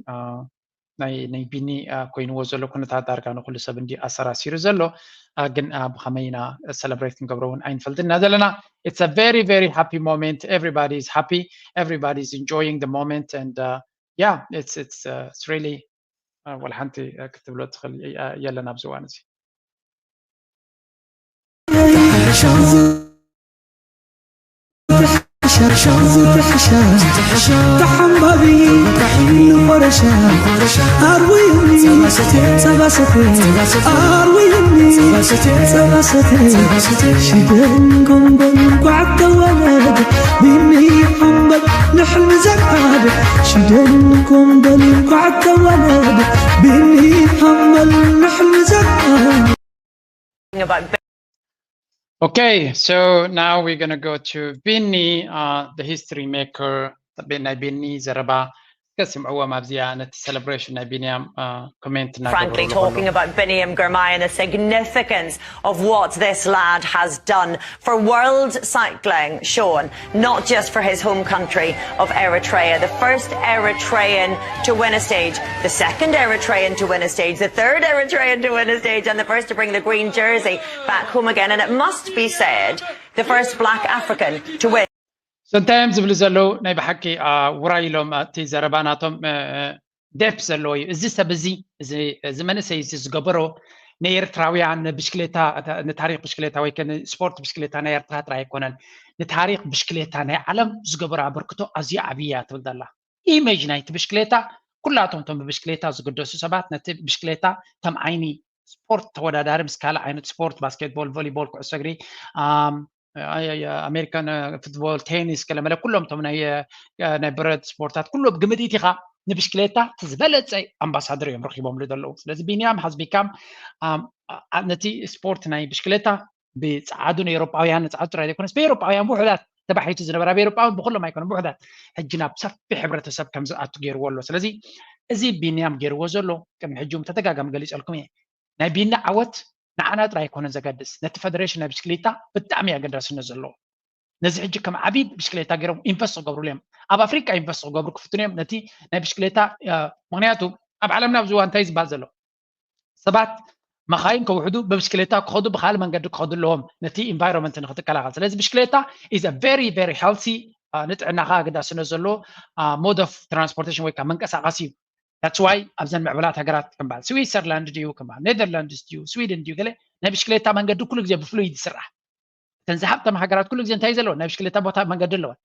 ናይ ናይ ቢኒ ኮይንዎ ዘሎ ኩነታት ዳርጋ ንኩሉ ሰብ እንዲ ኣሰራሲሩ ዘሎ ግን ብኸመይ ኢና ሰለብሬት ክንገብሮ እውን ኣይንፈልጥን ኢና ዘለና። It's a very very happy moment. Everybody is happy. Everybody is enjoying the moment and yeah it's it's it's really ወላ ሓንቲ ክትብሎ ትኽእል የለን ኣብዚ እዋን እዚ። ተሓምባቢ ንቆረሻ ኣርውዩኒ ጸባሰተ ኣርውዩኒ ጸባሰተ ሽደን ጎንጎን ጓዕተወለድ ቢኒ ሓምበል ንሕልሚ ዘቃድ ሽደን ጎንጎን ጓዕተወለድ ቢኒ ሓምበል ንሕልሚ ዘቃድ Okay, so now we're going to go to Bini, uh, the history maker. ናይ ቢኒ ዘረባ እስከ ስምዕዎም ኣብዚኣ ነቲ ሴሌብሬሽን ናይ ቢንያም ኮሜንት Frankly, talking about Biniam Girmay and the significance of what this lad has done for world cycling, Sean, not just for his home country of Eritrea. The first Eritrean to win a stage, the second Eritrean to win a stage, the third Eritrean to win a stage, and the first to bring the green jersey back home again. And it must be said, the first black African to win. So እንታይ እዮም ዝብሉ ዘለዉ? ናይ ብሓቂ ውራይ ኢሎም እቲ ዘረባ ናቶም ደፕ ዘለዎ እዩ። እዚ ሰብ እዚ እዚ መንእሰይ እዚ ዝገበሮ ንኤርትራውያን ብሽክሌታ ንታሪክ ብሽክሌታ ወይ ስፖርት ብሽክሌታ ናይ ኤርትራ ጥራይ ኣይኮነን ንታሪክ ብሽክሌታ ናይ ዓለም ዝገበሮ ኣበርክቶ ኣዝዩ ዓብያ ትብል ዘላ ኢሜጅ ናይቲ ብሽክሌታ ኩላቶም ቶም ብብሽክሌታ ዝግደሱ ሰባት ነቲ ብሽክሌታ ከም ዓይኒ ስፖርት ተወዳዳሪ ምስ ካልእ ዓይነት ስፖርት ባስኬትቦል ቮሊቦል ኩዕሶ እግሪ ኣሜሪካን ፉትቦል ቴኒስ ገለመለ ኩሎም ቶም ናይ ብረት ስፖርታት ኩሉ ግምት ኢኻ ንብሽክሌታ እቲ ዝበለፀ ኣምባሳደር እዮም ረኪቦምሉ ዘለዉ ስለዚ ቢንያም has become ነቲ ስፖርት ናይ ብሽክሌታ ብፀዓዱ ንኤሮጳውያን ንፀዓዱ ጥራይ ዘይኮነስ ብኤሮጳውያን ውሑዳት ተባሒቱ ዝነበረ ኣብ ኤሮጳውያን ብኩሎም ኣይኮነን ውሑዳት ሕጂ ናብ ሰፊሕ ሕብረተሰብ ከም ዝኣቱ ገይርዎ ኣሎ ስለዚ እዚ ቢንያም ገይርዎ ዘሎ ቅድሚ ሕጂ ተደጋጋሚ ገሊፀልኩም እየ ናይ ቢኒ ዓወት ንዓና ጥራይ ኣይኮነን ዘገድስ ነቲ ፈደሬሽን ናይ ብሽክሌታ ብጣዕሚ ኣገዳስነት ዘለዎ ነዚ ሕጂ ከም ዓብይ ብሽክሌታ ገይሮም ኢንቨስት ክገብሩሉ እዮም ኣብ ኣፍሪቃ ኢንቨስት ክገብሩ ክፍትኑ እዮም ነቲ ናይ ብሽክሌታ ምክንያቱ ኣብ ዓለምና ኣብዚ እዋን እንታይ ዝበሃል ዘሎ ሰባት መኻይን ከውሕዱ ብብሽክሌታ ክኸዱ ብካልእ መንገዲ ክኸዱ ኣለዎም ነቲ ኢንቫይሮንመንት ንክትከላኸል ስለዚ ብሽክሌታ is a very very healthy ንጥዕናኻ ኣገዳስነት ዘለዎ mode of transportation ወይ ከዓ መንቀሳቐሲ እዩ that's why ኣብዘን ምዕብላት ሃገራት ክምባል ስዊትዘርላንድ ድዩ ክምባል ኔደርላንድስ ድዩ ስዊድን ድዩ ገለ ናይ ብሽክሌታ መንገዲ ኩሉ ግዜ ብፍሉይ ይስራሕ። እተን ዝሃብተማ ሃገራት ኩሉ ግዜ እንታይ ዘለዎ ናይ ብሽክሌታ ቦታ መንገዲ ኣለወን።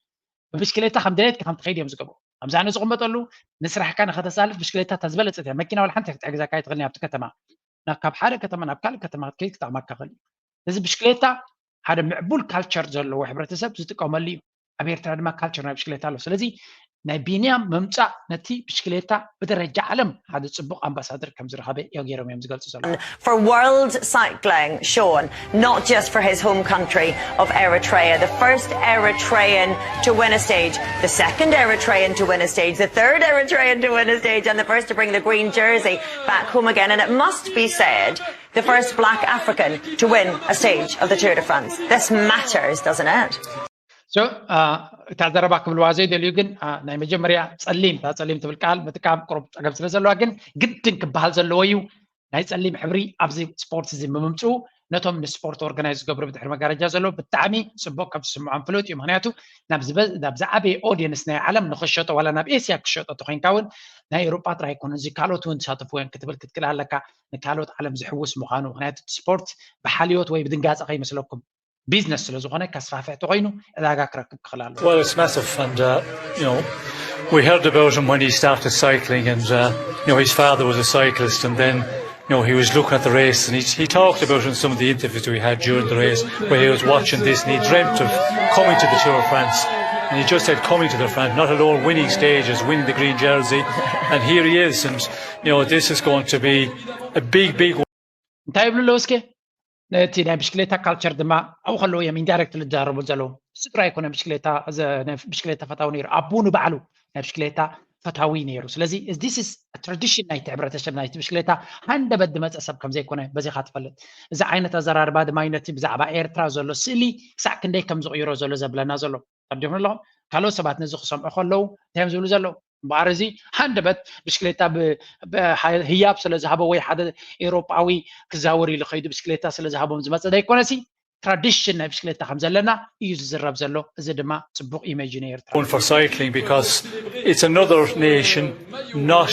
ብብሽክሌታ ከም ድሌትካ ከም ትኸይድ እዮም ዝገብሩ። ኣብዛ ኣነ ዝቕመጠሉ ንስራሕካ ንኸተሳልፍ ብሽክሌታ እታ ዝበለፀት እያ። መኪና ዋላ ሓንቲ ክትሕግዘካ ኣይትኽእልን ኣብቲ ከተማ። ካብ ሓደ ከተማ ናብ ካልእ ከተማ ክትከይድ ክጠቕመካ ይኽእል እዩ። እዚ ብሽክሌታ ሓደ ምዕቡል ካልቸር ዘለዎ ሕብረተሰብ ዝጥቀመሉ እዩ። ኣብ ኤርትራ ድማ ካልቸር ናይ ብሽክሌታ ኣሎ። ስለዚ ናይ ቢንያም ምምፃእ ነቲ ብሽክሌታ ብደረጃ ዓለም ሓደ ፅቡቕ ኣምባሳደር ከም ዝረኸበ እዮም ገይሮም እዮም ዝገልፁ ዘለዉ። For world cycling, Sean, not just for his home country of Eritrea, the first Eritrean to win a stage, the second Eritrean to win a stage, the third Eritrean to win a stage, and the first to bring the green jersey back home again. And it must be said, the first black African to win a stage of the Tour de France. This matters, doesn't it? So እታ ዘረባ ክብልዋ ዘይደልዩ ግን ናይ መጀመርያ ፀሊም እታ ፀሊም ትብል ቃል ምጥቃም ቁሩብ ፀገም ስለ ዘለዋ ግን ግድን ክበሃል ዘለዎ እዩ። ናይ ፀሊም ሕብሪ ኣብዚ ስፖርት እዚ ብምምፅኡ ነቶም ንስፖርት ኦርጋናይዝ ዝገብሩ ብድሕሪ መጋረጃ ዘለዉ ብጣዕሚ ፅቡቅ ከም ዝስምዖም ፍሉጥ እዩ። ምክንያቱ ናብ ዝዓበየ ኦዲየንስ ናይ ዓለም ንክሸጦ ዋላ ናብ ኤስያ ክሸጦ ተኮይንካ እውን ናይ ኤሮጳ ጥራይ ኣይኮነ እዚ ካልኦት እውን ዝሳተፉ እዮም ክትብል ክትክእል ኣለካ። ንካልኦት ዓለም ዝሕውስ ምኳኑ ምክንያቱ ስፖርት ብሓልዮት ወይ ብድንጋፀ ከይመስለኩም ቢዝነስ ስለ ዝኾነ ከስፋፍሕ ተኮይኑ ዕዳጋ ክረክብ ክኽእል ኣለዎ። Well, it's massive, and uh, you know, we heard about him when he started cycling, and uh, you know his father was a cyclist, and then you know he was looking at the race, and he, he talked about in some of the interviews we had during the race where he was watching this, and he dreamt of coming to the Tour of France, and he just said coming to the France, not alone winning stages, winning the green jersey, and here he is, and you know this is going to be a big, big. እንታይ ይብሉ ኣለዉ እስከ ነቲ ናይ ብሽክሌታ ካልቸር ድማ ኣብኡ ከለዉ እዮም ኢንዳይረክት ዝዛረቡ ዘለዉ። እሱ ጥራይ ኣይኮነ ብሽክሌታ ብሽክሌታ ፈታዊ ነይሩ። ኣቡ ንባዕሉ ናይ ብሽክሌታ ፈታዊ ነይሩ። ስለዚ this is ትራዲሽን ናይቲ ሕብረተሰብ ናይቲ ብሽክሌታ ሃንደበት ዝመፀ ሰብ ከም ዘይኮነ በዚኻ ትፈልጥ። እዚ ዓይነት ኣዘራርባ ድማ እዩ ነቲ ብዛዕባ ኤርትራ ዘሎ ስእሊ ክሳዕ ክንደይ ከም ዝቕይሮ ዘሎ ዘብለና ዘሎ። ተረዲኹም ኣለኹም? ካልኦት ሰባት ነዚ ክሰምዑ ከለዉ እንታይ እዮም ዝብሉ ዘለዉ? እምበኣር እዚ ሃንደበት ብሽክሌታ ህያብ ስለ ዝሃቦ ወይ ሓደ ኤውሮጳዊ ክዛወር ኢሉ ከይዱ ብሽክሌታ ስለ ዝሃቦም ዝመፀ ዘይኮነሲ ትራዲሽን ናይ ብሽክሌታ ከም ዘለና እዩ ዝዝረብ ዘሎ። እዚ ድማ ፅቡቅ ኢሜጅ ንኤርትራ። For cycling because it's another nation not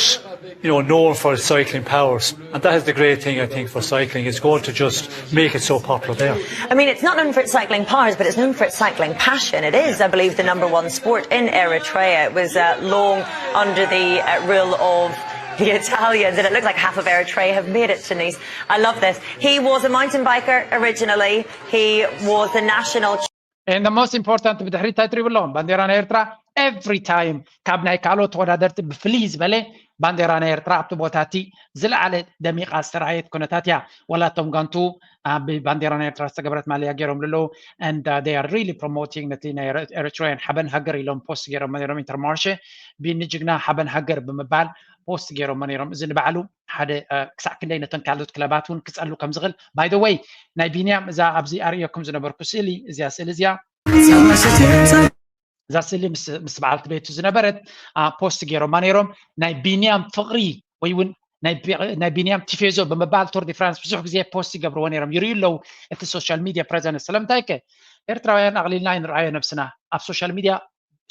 you know known for its cycling powers, and that is the great thing I think for cycling. It's going to just make it so popular there. I mean, it's not known for its cycling powers, but it's known for its cycling passion. It is, I believe, the number one sport in Eritrea. It was uh, long under the uh, rule of the Italians, and it looks like half of Eritrea have made it to Nice. I love this. He was a mountain biker originally. He was the national. And the most important ብድሕሪ እንታይ ትሪቡ ኣለኹም? ባንዴራ ናይ ኤርትራ every time ካብ ናይ ካልኦት ተወዳደርቲ ብፍልይ ዝበለ ባንዴራ ናይ ኤርትራ ኣብቲ ቦታ እቲ ዝለዓለ ደሚቓ ዝተረኣየት ኩነታት እያ። ወላ እቶም ጋንቱ ብባንዴራ ናይ ኤርትራ ዝተገበረት ማልያ ገይሮም ኣለዉ and they are really promoting ነቲ ናይ ኤሪትራውያን ሓበን ሃገር ኢሎም ፖስት ገይሮም ነይሮም ኢንተርማርሸ ቢኒ ጅግና ሓበን ሃገር ብምባል ፖስት ገይሮም ነይሮም። እዚ ንባዕሉ ሓደ ክሳዕ ክንደይ ነተን ካልኦት ክለባት እውን ክፀሉ ከም ዝኽእል by the way ናይ ቢንያም እዛ ኣብዚ ኣርእየኩም ዝነበርኩ ስእሊ እዚኣ ስእሊ እዚኣ እዛ ስእሊ ምስ በዓልቲ ቤቱ ዝነበረት ፖስት ገይሮማ ነይሮም ናይ ቢንያም ፍቕሪ ወይ እውን ናይ ቢንያም ቲፌዞ ብምባል ቱር ዲ ፍራንስ ብዙሕ ግዜ ፖስት ይገብርዎ ነይሮም ይርእዩ ኣለዉ እቲ ሶሻል ሚድያ ፕሬዘንስ ስለምንታይ ከ ኤርትራውያን ኣቕሊልና ኣይንርኣዮ ነብስና ኣብ ሶሻል ሚድያ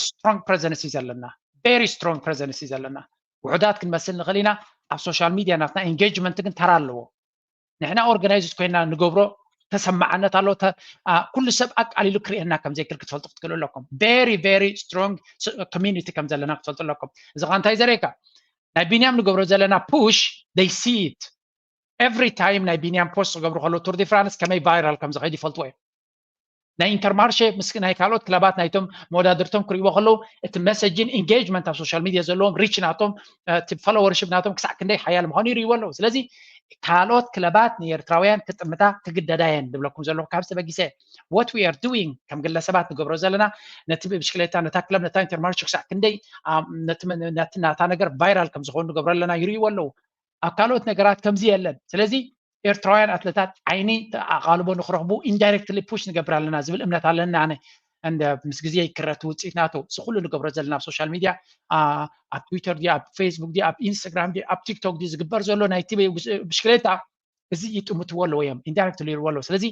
ስትሮንግ ፕሬዘንስ እዩ ዘለና very strong presence እዩ ዘለና ውሑዳት ክንመስል ንኽእል ኢና ኣብ ሶሻል ሚድያ ናትና ኢንጌጅመንት ግን ተራ ኣለዎ ንሕና ኦርጋናይዝድ ኮይና ንገብሮ ተሰማዓነት ኣሎ ኩሉ ሰብ ኣቃሊሉ ክርእየና ከም ዘይክል ክትፈልጡ ክትክእሉ ኣለኩም very very strong community ከም ዘለና ክትፈልጡ ኣለኩም እዚ ካ እንታይ ዘርእየካ ናይ ቢንያም ንገብሮ ዘለና push they see it every time ናይ ቢንያም ፖስት ክገብሩ ከለዉ ቱር ዲ ፍራንስ ከመይ ቫይራል ከም ዝኸይድ ይፈልጥዎ እዮም ናይ ኢንተርማርሸ ምስ ናይ ካልኦት ክለባት ናይቶም መወዳድርቶም ክርእይዎ ከለዉ እቲ መሰጅን ኢንጌጅመንት ኣብ ሶሻል ሚድያ ዘለዎም ሪች ናቶም እቲ ፎሎወርሽፕ ናቶም ክሳዕ ክንደይ ሓያል ምዃኑ ይርእይዎ ኣለዉ ስለዚ ካልኦት ክለባት ንኤርትራውያን ክጥምታ ክግደዳ እየን ዝብለኩም ዘለኹ ካብዚ ተበጊሰ what we are doing ከም ግለሰባት ንገብሮ ዘለና ነቲ ብሽክሌታ ነታ ክለብ ነታ ኢንተርማርሽ ክሳዕ ክንደይ ነቲ ናታ ነገር ቫይራል ከም ዝኸውን ንገብሮ ኣለና ይርእይዎ ኣለዉ ኣብ ካልኦት ነገራት ከምዚ የለን ስለዚ ኤርትራውያን ኣትለታት ዓይኒ ኣቓልቦ ንክረኽቡ ኢንዳይረክትሊ ፑሽ ንገብር ኣለና ዝብል እምነት ኣለና ኣነ እንደ ምስ ግዜ ይክረት ውፅኢት ናቶ እዚ ኩሉ ንገብሮ ዘለና ኣብ ሶሻል ሚድያ ኣብ ትዊተር ድዩ ኣብ ፌስቡክ ድዩ ኣብ ኢንስታግራም ድዩ ኣብ ቲክቶክ ድዩ ዝግበር ዘሎ ናይቲ ብሽክሌታ እዚ ይጥምትዎ ኣለዎ እዮም ኢንዳይረክትሊ ይርዎ ኣለዎ ስለዚ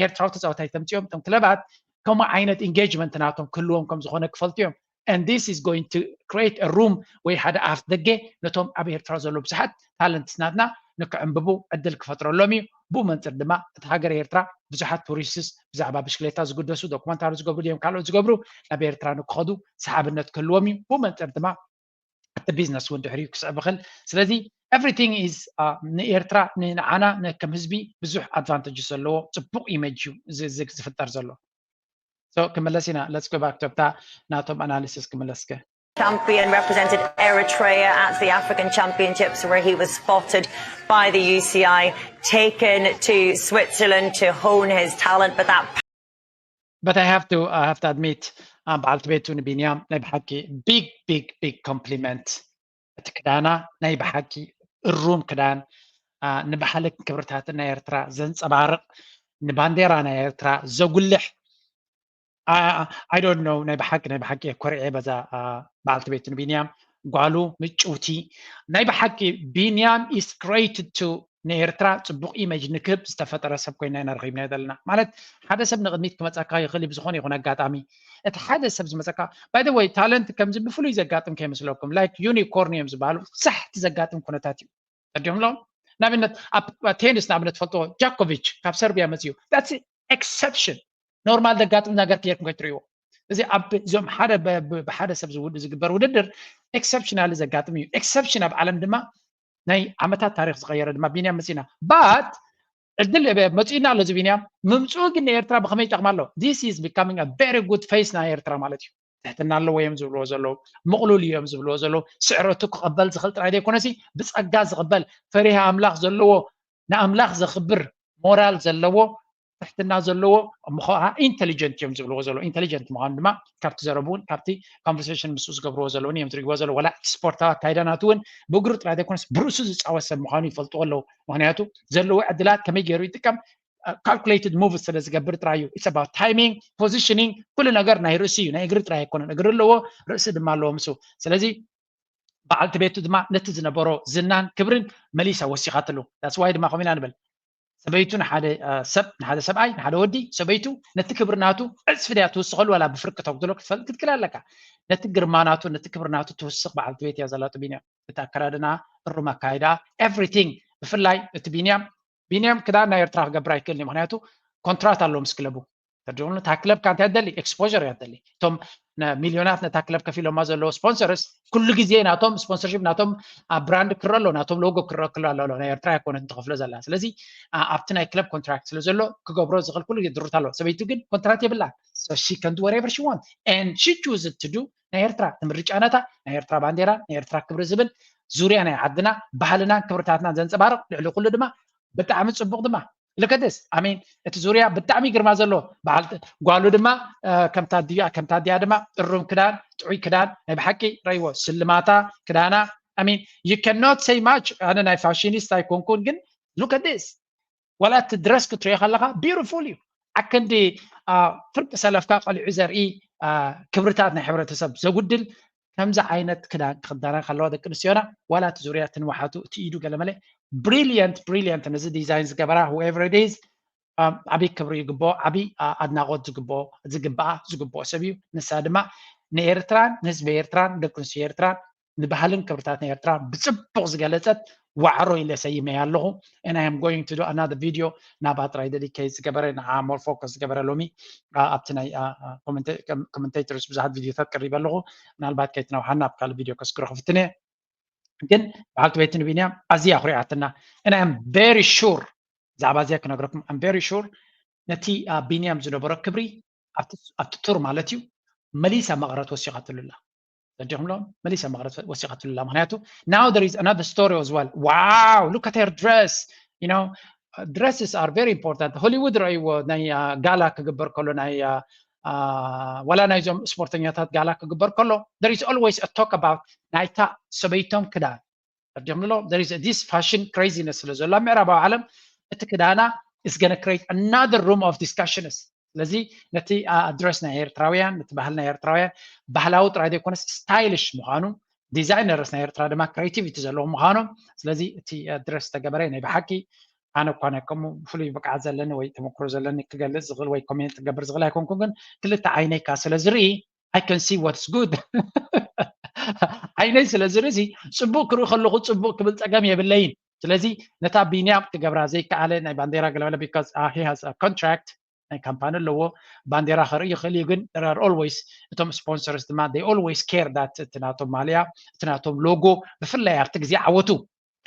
ኤርትራዊ ተፃወታይ ተምፅኦም እቶም ክለባት ከምኡ ዓይነት ኢንጌጅመንት ናቶም ክህልዎም ከም ዝኾነ ክፈልጡ እዮም and this is going to create a room ወይ ሓደ ኣፍ ደገ ነቶም ኣብ ኤርትራ ዘሎ ብዙሓት talents ናትና ንክዕንብቡ ዕድል ክፈጥረሎም እዩ። ብኡ መንፅር ድማ እቲ ሃገር ኤርትራ ብዙሓት tourists ብዛዕባ ብሽክሌታ ዝግደሱ፣ ዶክመንታሪ ዝገብሩ ድዮም ካልኦት ዝገብሩ ናብ ኤርትራ ንክኸዱ ሰሓብነት ክህልዎም እዩ። ብኡ መንፅር ድማ እቲ business እውን ድሕሪኡ ክስዕብ ይኽእል። ስለዚ everything is ንኤርትራ ንዓና ከም ህዝቢ ብዙሕ advantage ዘለዎ ፅቡቕ image እዩ ዝፍጠር ዘሎ። So ክምለስ ኢና። Let's go back to ኣብታ ናቶም analysis ክምለስከ። Champion represented Eritrea at the African Championships, where he was spotted by the U C I, taken to Switzerland to hone his talent, but that But I have to I have to admit በዓልቲ ቤቱ ንቢንያም ናይ ብሓቂ big big big compliment። እቲ ክዳና ናይ ብሓቂ እሩም ክዳን፣ ንባህልን ክብርታትን ናይ ኤርትራ ዘንጸባርቕ፣ ንባንዴራ ናይ ኤርትራ ዘጉልሕ። I don't know፣ ናይ ብሓቂ ናይ ብሓቂ ኮሪዐ በዛ በዓልቲ ቤቱ ንቢንያም። ጓሉ ምጭውቲ ናይ ብሓቂ። ቢንያም is created to ንኤርትራ ጽቡቕ image ንክህብ ዝተፈጠረ ሰብ ኮይና ኢና ረኺብናዮ ዘለና። ማለት ሓደ ሰብ ንቕድሚት ክመጻካ ይኽእል እዩ ብዝኾነ ይኹን ኣጋጣሚ። እቲ ሓደ ሰብ ዝመጻካ፣ by the way፣ talent ከምዚ ብፍሉይ ዘጋጥም ከይመስለኩም፣ like unicorn እዮም ዝበሃሉ። ሳሕቲ ዘጋጥም ኩነታት እዩ። ተዲዮም ኣለዎም። ንኣብነት ኣብ ቴኒስ ንኣብነት ፈልጥዎ፣ ጃኮቪች ካብ ሰርቢያ መጽዩ። That's exception። ኖርማል ዘጋጥም ነገር ጌርኩም ከይትርእይዎ። እዚ ኣብ እዞም ሓደ ብሓደ ሰብ ዝግበር ውድድር exceptionally ዘጋጥም እዩ። Exception ኣብ ዓለም ድማ ናይ ዓመታት ታሪክ ዝቀየረ ድማ ቢንያም መፂና። But ዕድል መፂና ኣሎ። እዚ ቢንያም ምምፅኡ ግን ንኤርትራ ብከመይ ይጠቅማ ኣሎ? This is becoming a very good face ናይ ኤርትራ ማለት እዩ። ትሕትና ኣለዎ እዮም ዝብልዎ ዘለዉ፣ ምቕሉል እዮም ዝብልዎ ዘለዉ። ስዕረቱ ክቐበል ዝኽእል ጥራይ ዘይኮነሲ ብጸጋ ዝቕበል፣ ፈሪሃ ኣምላኽ ዘለዎ፣ ንኣምላኽ ዘኽብር ሞራል ዘለዎ፣ ትሕትና ዘለዎ፣ እሞ ከዓ ኢንተሊጀንት እዮም ዝብልዎ ዘለዉ። ኢንተሊጀንት ምዃኑ ድማ ካብቲ ዘረቡ እውን ካብቲ ኮንቨርሴሽን ምስኡ ዝገብርዎ ዘለዉ እውን እዮም ዝርእይዎ ዘለዉ። ዋላ እቲ ስፖርታዊ ኣካይዳ ናቱ እውን ብእግሩ ጥራይ ዘይኮነስ ብርእሱ ዝጻወት ሰብ ምዃኑ ይፈልጥዎ ኣለዉ። ምክንያቱ ዘለዎ ዕድላት ከመይ ገይሩ ይጥቀም፣ calculated move ስለ ዝገብር ጥራይ እዩ። It's about timing, positioning፣ ኩሉ ነገር ናይ ርእሲ እዩ፣ ናይ እግሪ ጥራይ ኣይኮነን። እግሪ ኣለዎ፣ ርእሲ ድማ ኣለዎ ምስኡ። ስለዚ በዓልቲ ቤቱ ድማ ነቲ ዝነበሮ ዝናን ክብርን መሊሳ ወሲኻትሉ። That's why ድማ ከምኡ ኢና ንብል። ሰበይቱ ንሓደ ሰብ፣ ንሓደ ሰብኣይ፣ ንሓደ ወዲ፣ ሰበይቱ ነቲ ክብሪ ናቱ ዕጽፊ ድያ ትውስኸሉ ዋላ ብፍርቂ ተጉድሎ ክትፈልጥ ክትክእል ኣለካ። ነቲ ግርማ ናቱ፣ ነቲ ክብሪ ናቱ ትውስኽ በዓልቲ ቤት እያ ዘላቶ ቢንያም። እቲ ኣከዳድና፣ እሩም ኣካይዳ፣ everything። ብፍላይ እቲ ቢንያም ቢንያም ክዳን ናይ ኤርትራ ክገብር ኣይክእልን እዩ። ምክንያቱ ኮንትራት ኣለዎ ምስ ክለቡ። ተድርኑ እታ ክለብ ካ እንታይ ኣደሊ? ኤክስፖር እያ ኣደሊ። እቶም ሚልዮናት ነታ ክለብ ከፊሎማ ዘለዎ ስፖንሰርስ ኩሉ ግዜ ናቶም ስፖንሰርሽፕ ናቶም ብራንድ ክረ ኣሎ፣ ናቶም ሎጎ ክረ ክሎ ኣሎ። ናይ ኤርትራ ኣይኮነት ትኸፍሎ ዘላ። ስለዚ ኣብቲ ናይ ክለብ ኮንትራክት ስለ ዘሎ ክገብሮ ዝኽእል ኩሉ ግዜ ድሩት ኣሎ። ሰበይቱ ግን ኮንትራት የብላ። She can do whatever she want and she choose to do። ናይ ኤርትራ ትምርጫ ነታ ናይ ኤርትራ ባንዴራ ናይ ኤርትራ ክብሪ ዝብል ዙርያ ናይ ዓድና ባህልናን ክብርታትናን ዘንጸባርቕ፣ ልዕሊ ኩሉ ድማ ብጣዕሚ ጽቡቕ ድማ። Look at this። I mean፣ እቲ ዙርያ ብጣዕሚ ግርማ ዘሎ በዓል ጓሉ ድማ ከምታ ድያ ከምታ ድያ ድማ ጥሩም ክዳን ጥዑይ ክዳን ናይ ብሓቂ ረይዎ ስልማታ ክዳና። I mean you cannot say much። ኣነ ናይ ፋሽኒስት ኣይኮንኩን፣ ግን look at this። ዋላ እቲ ድረስ ክትሪኦ ከለካ ቢዩቲፉል እዩ። ኣክንዲ ፍርቂ ሰለፍካ ቀሊዑ ዘርኢ ክብርታት ናይ ሕብረተሰብ ዘጉድል ከምዚ ዓይነት ክዳን ክክደና ከለዋ ደቂ ኣንስትዮና ዋላ እቲ ዙርያ እቲ ንውሓቱ እቲ ኢዱ ገለመለ ብሪሊየንት ብሪሊየንት ነዚ ዲዛይን ዝገበራ whoever it is ዓብይ ክብሪ ይግብኦ፣ ዓብይ ኣድናቆት ዝግብኦ ዝግብኣ ዝግብኦ ሰብ እዩ። ንሳ ድማ ንኤርትራን ንህዝቢ ኤርትራን ደቂ ኣንስትዮ ኤርትራን ንባህልን ክብርታት ናይ ኤርትራ ብጽቡቕ ዝገለጸት ዋዕሮ ኢለ ሰይመያ ኣለኹ። And I am going to do another video ናብኣ ጥራይ ደዲኬት ዝገበረ ንዓ more focus ዝገበረ ሎሚ ኣብቲ ናይ commentators ብዙሓት ቪድዮታት ቀሪበ ኣለኹ። ምናልባት ከይትነውሓና ኣብ ካልእ ቪድዮ ከስግሮ ክፍትን እየ። ግን በዓልቲ ቤት ንቢንያም ኣዝያ ኣኹሪዓትና። And I am very sure ብዛዕባ እዚኣ ክነግረኩም I'm very sure ነቲ ቢንያም ዝነበሮ ክብሪ ኣብቲ ቱር ማለት እዩ መሊሳ መቐረት ወሲኻትሉ ኣላ። ተረዲኹምሎ? መሊሳ መቐረት ወሲኻትሉ ኣላ። ምክንያቱ now there is another story as well። Wow, look at her dress. You know, dresses are very important። ሆሊውድ ረእይዎ ናይ ጋላ ክግበር ከሎ ናይ ዋላ ናይዞም ስፖርተኛታት ጋላ ክግበር ከሎ there is always a talk about ናይታ ሰበይቶም ክዳን። ተረዲኹምሎ? There is this fashion craziness ስለ ዘሎ ኣብ ምዕራባዊ ዓለም እቲ ክዳና is gonna create another room of discussions። ስለዚ ነቲ ድረስ ናይ ኤርትራውያን ነቲ ባህል ናይ ኤርትራውያን ባህላዊ ጥራይ ዘይኮነስ ስታይልሽ ምዃኑ ዲዛይነርስ ናይ ኤርትራ ድማ ክሬቲቪቲ ዘለዎም ምዃኖም። ስለዚ እቲ ድረስ ዝተገበረ ናይ ብሓቂ ኣነ እኳ ናይ ከምኡ ፍሉይ ብቅዓት ዘለኒ ወይ ተመክሮ ዘለኒ ክገልጽ ዝኽእል ወይ ኮሜንት ክገብር ዝኽእል ኣይኮንኩን፣ ግን ክልተ ዓይነይ ከኣ ስለ ዝርኢ I can see what's good. ዓይነይ ስለ ዝርኢ ጽቡቅ ክርኢ ከለኹ ጽቡቅ ክብል ጸገም የብለይን። ስለዚ ነታ ቢንያም ክገብራ ዘይከኣለ ናይ ባንዴራ ገለመለ because he has a contract ናይ ካምፓኒ ኣለዎ። ባንዴራ ከርኢ ይኽእል እዩ፣ ግን always እቶም sponsors ድማ they always care that እቲ ናቶም ማልያ እቲ ናቶም ሎጎ ብፍላይ ኣብቲ ግዜ ዓወቱ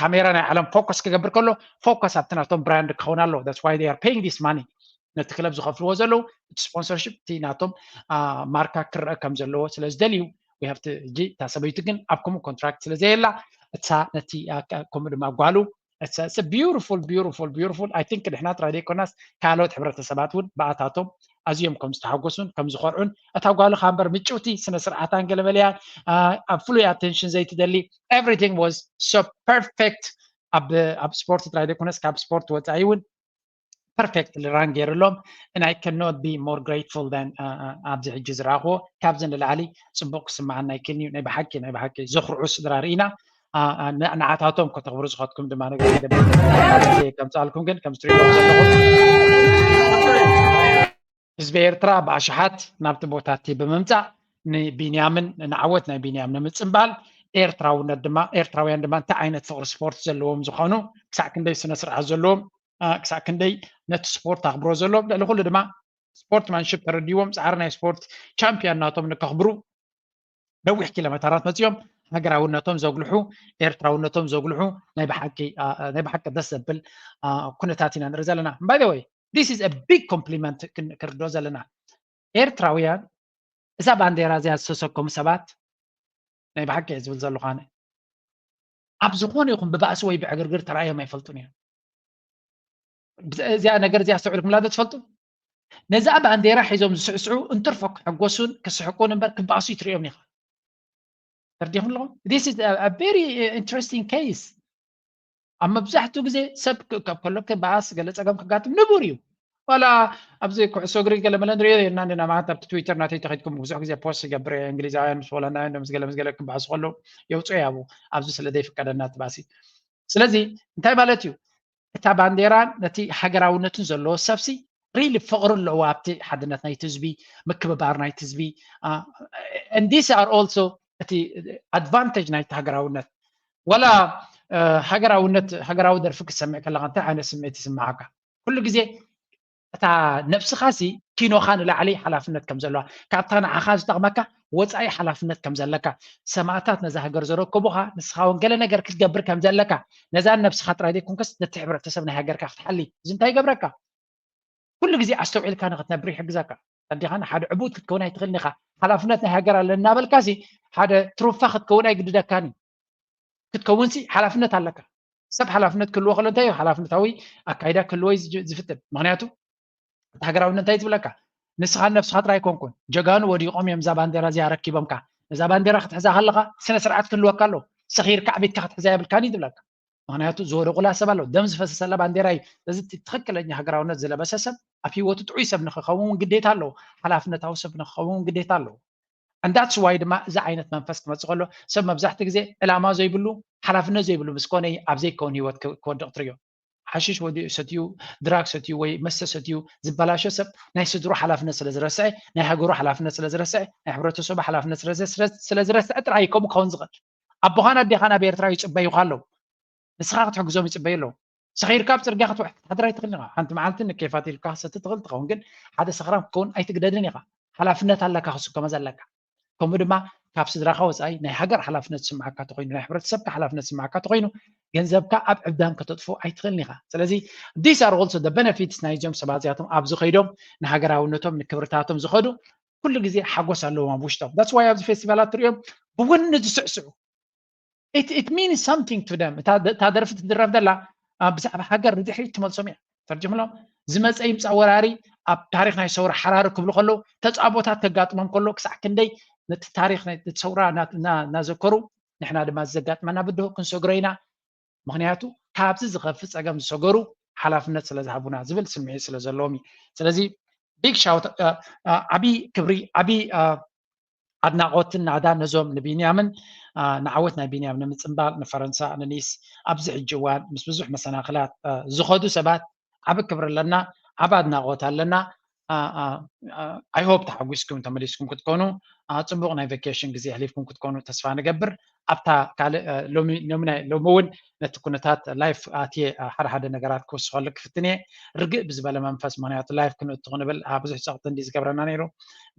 ካሜራ ናይ ዓለም ፎከስ ክገብር ከሎ ፎከስ ኣብቲ ናቶም ብራንድ ክኸውን ኣለዎ። That's why they are paying this money። ነቲ ክለብ ዝኸፍልዎ ዘለዉ እቲ ስፖንሰርሽፕ እቲ ናቶም ማርካ ክረአ ከም ዘለዎ ስለ ዝደልዩ ሕጂ እታ ሰበይቱ ግን ኣብ ከምኡ ኮንትራክት ስለ ዘየላ እሳ ነቲ ከምኡ ድማ ጓሉ beautiful beautiful beautiful I think ንሕና ጥራይ ዘይኮናስ ካልኦት ሕብረተሰባት እውን ብኣታቶም ኣዝዮም ከም ዝተሓጎሱን ከም ዝኮርዑን እታ ጓሉ ከኣ እምበር ምጭውቲ ስነ ስርዓታን ገለመለያን ኣብ ፍሉይ ኣቴንሽን ዘይትደሊ everything was so perfect ኣብ ስፖርት ጥራይ ዘይኮነስ ካብ ስፖርት ወፃኢ እውን perfectly run ገይርሎም and I cannot be more grateful than ኣብዚ ሕጂ ዝረኣኽዎ ካብዚ ንላዕሊ ፅቡቅ ክስምዓና ኣይክእልን እዩ። ናይ ብሓቂ ናይ ብሓቂ ዘኹርዑ ስድራ ርኢና ንዓታቶም ከተኽብሩ ዝኸድኩም ድማ ነገር ከምፅኣልኩም ግን ከም ትሪእዎም ዘለኹም ህዝቢ ኤርትራ ብኣሽሓት ናብቲ ቦታ እቲ ብምምፃእ ንቢንያምን ንዓወት ናይ ቢንያም ንምፅምባል ኤርትራውነት ድማ ኤርትራውያን ድማ እንታይ ዓይነት ፍቅሪ ስፖርት ዘለዎም ዝኾኑ ክሳዕ ክንደይ ስነ ስርዓት ዘለዎም ክሳዕ ክንደይ ነቲ ስፖርት ኣኽብሮ ዘለዎም ልዕሊ ኩሉ ድማ ስፖርትማንሽፕ ተረዲዎም ፃዕሪ ናይ ስፖርት ቻምፒዮን ናቶም ንከኽብሩ ነዊሕ ኪሎሜተራት መፂኦም ሃገራውነቶም ዘጉልሑ ኤርትራውነቶም ዘጉልሑ ናይ ብሓቂ ደስ ዘብል ኩነታት ኢና ንርኢ ዘለና። By the way this is a big compliment ክርዶ ዘለና ኤርትራውያን እዛ ባንዴራ እዚኣ ዝተሰከሙ ሰባት ናይ ብሓቂ እየ ዝብል ዘለኹ ኣነ ኣብ ዝኾነ ይኹን ብባእሲ ወይ ብዕግርግር ተራእዮም ኣይፈልጡን እዮም። እዚኣ ነገር እዚኣ ኣስተውዒልኩምላ ዶ ትፈልጡ? ነዛ ባንዴራ ሒዞም ዝስዕስዑ እንትርፎ ክሕጎሱን ክስሕቁን እምበር ክባእሱ ይትርእዮም ኢኻ። ተርዲኹም ኣለኹም? This is a very interesting case። ኣብ መብዛሕትኡ ግዜ ሰብ ካብ ከሎ ክበኣስ ገለ ፀገም ክጋጥም ንቡር እዩ። ዋላ ኣብዚ ኩዕሶ እግሪ ገለ መለ ንሪኦ ኢና እንዲና ማለት ኣብቲ ትዊተር ናተይ ተኸድኩም ብዙሕ ግዜ ፖስት ይገብር እየ እንግሊዛውያን ምስ ሆላንዳውያን ምስ ገለ ምስ ገለ ክበኣሱ ከለዉ የውፅኦ ያቡ ኣብዚ ስለ ዘይፍቀደና ትባሲ ስለዚ እንታይ ማለት እዩ እታ ባንዴራን ነቲ ሃገራውነትን ዘለዎ ሰብሲ ሪሊ ፍቕሪ ኣለዎ ኣብቲ ሓድነት ናይቲ ህዝቢ ምክብባር ናይቲ ህዝቢ and these are also እቲ ኣድቫንቴጅ ናይቲ ሃገራውነት ዋላ ሃገራውነት ሃገራዊ ደርፊ ክትሰምዕ ከለካ እንታይ ዓይነት ስምዒት ይስምዓካ ኩሉ ግዜ እታ ነብስኻ ሲ ኪኖኻ ንላዕሊ ሓላፍነት ከም ዘለዋ ካብታ ንዓኻ ዝጠቕመካ ወፃኢ ሓላፍነት ከም ዘለካ ሰማእታት ነዛ ሃገር ዘረከቡኻ ንስኻ እውን ገለ ነገር ክትገብር ከም ዘለካ ነዛን ነብስኻ ጥራይ ዘይኮንከስ ነቲ ሕብረተሰብ ናይ ሃገርካ ክትሓሊ እዚ እንታይ ይገብረካ ኩሉ ግዜ ኣስተውዒልካ ንክትነብር ይሕግዘካ እንዲኻ ንሓደ ዕቡድ ክትከውን ኣይትኽእልን ኢኻ ሓላፍነት ናይ ሃገር ኣለ እናበልካ ሲ ሓደ ትሩፋ ክትከውን ኣይግድደካን እዩ ክትከውን ሲ ሓላፍነት ኣለካ ሰብ ሓላፍነት ክህልዎ ከሎ እንታይ እዩ ሓላፍነታዊ ኣካይዳ ክህልዎ እዩ ዝፍትን ምክንያቱ እቲ ሃገራውነት እንታይ ትብለካ ንስኻ ነብስኻ ጥራይ ኣይኮንኩን ጀጋኑ ወዲቖም እዮም እዛ ባንዴራ እዚኣ ረኪቦምካ ነዛ ባንዴራ ክትሕዛ ከለኻ ስነ ስርዓት ክህልወካ ኣለዎ ሰኺርካ ዕቤትካ ክትሕዛ የብልካን እዩ ዝብለካ ምክንያቱ ዝወደቑላ ሰብ ኣለዉ ደም ዝፈሰሰላ ባንዴራ እዩ እዚ ትኽክለኛ ሃገራውነት ዝለበሰ ሰብ ኣብ ህይወቱ ጥዑይ ሰብ ንክኸውን ግዴታ ኣለዎ ሓላፍነታዊ ሰብ ንክኸውን ግዴታ ኣለዎ and that's why ድማ እዚ ዓይነት መንፈስ ክመፅእ ከሎ ሰብ መብዛሕትኡ ግዜ ዕላማ ዘይብሉ ሓላፍነት ዘይብሉ ምስ ኮነ ኣብ ዘይከውን ህይወት ክወድቕ ትርእዮ ሓሽሽ ወዲኡ ሰትዩ ድራግ ሰትዩ ወይ መስተ ሰትዩ ዝበላሾ ሰብ ናይ ስድሩ ሓላፍነት ስለ ዝረስዐ ናይ ሃገሩ ሓላፍነት ስለ ዝረስዐ ናይ ሕብረተሰቡ ሓላፍነት ስለ ዝረስዐ ጥራይ ከምኡ ክኸውን ዝኽእል ኣቦኻን ኣዴኻን ኣብ ኤርትራ ይፅበዩኻ ኣለዉ ንስኻ ክትሕግዞም ይፅበዩ ኣለዉ ሰኺርካ ኣብ ፅርግያ ክትውሕድ ክትሓድር ኣይትኽእልን ኢኻ ሓንቲ መዓልቲ ንኬፋት ኢልካ ክሰቲ ትኽእል ትኸውን ግን ሓደ ሰኽራም ክትከውን ኣይትግደድን ኢኻ ሓላፍነት ኣለካ ክስከሞ ዘለካ ከምኡ ድማ ካብ ስድራኻ ወፃኢ ናይ ሃገር ሓላፍነት ዝስምዓካ ተኮይኑ ናይ ሕብረተሰብካ ሓላፍነት ዝስምዓካ ተኮይኑ ገንዘብካ ኣብ ዕብዳን ከተጥፎ ኣይትኽእልን ኢኻ ስለዚ these are also the benefits ናይዞም ሰባት እዚኣቶም ኣብዚ ከይዶም ንሃገራውነቶም ንክብርታቶም ዝኸዱ ኩሉ ግዜ ሓጎስ ኣለዎም ኣብ ውሽጦም that's why ኣብዚ ፌስቲቫላት ትሪኦም ብወኒ ዝስዕስዑ it means something to them እታ ደርፊ ትድረፍ ዘላ ብዛዕባ ሃገር ንድሕሪት ትመልሶም እያ ተርጅምሎም ዝመፀ ይምፃ ወራሪ ኣብ ታሪክ ናይ ሰውራ ሓራሪ ክብሉ ከለዉ ተፃቦታት ከጋጥሞም ከሎ ክሳዕ ክንደይ ነቲ ታሪክ ሰውራ እናዘከሩ ንሕና ድማ ዘጋጥመና ብድሆ ክንሰግሮ ኢና ምክንያቱ ካብዚ ዝኸፍእ ፀገም ዝሰገሩ ሓላፍነት ስለ ዝሃቡና ዝብል ስምዒት ስለ ዘለዎም እዩ ስለዚ big shout ዓብዪ ክብሪ ዓብዪ ኣድናቖትን ናዳ ነዞም ንቢንያምን ንዓወት ናይ ቢንያም ንምፅምባል ንፈረንሳ ንኒስ ኣብዚ ሕጂ እዋን ምስ ብዙሕ መሰናኽላት ዝኸዱ ሰባት ዓቢ ክብሪ ኣለና ዓቢ ኣድናቖት ኣለና I hope ተሓጒስኩም ተመሊስኩም ክትኮኑ፣ ጽቡቕ ናይ ቫኬሽን ግዜ ኣሕሊፍኩም ክትኮኑ ተስፋ ንገብር። ኣብታ ካልእ ሎሚ እውን ነቲ ኩነታት ላይፍ ኣትየ ሓደ ሓደ ነገራት ክውስኸሉ ክፍትን እየ፣ ርግእ ብዝበለ መንፈስ። ምክንያቱ ላይፍ ክንእቱ ክንብል ብዙሕ ፀቕጢ እንዲ ዝገብረና ነይሩ።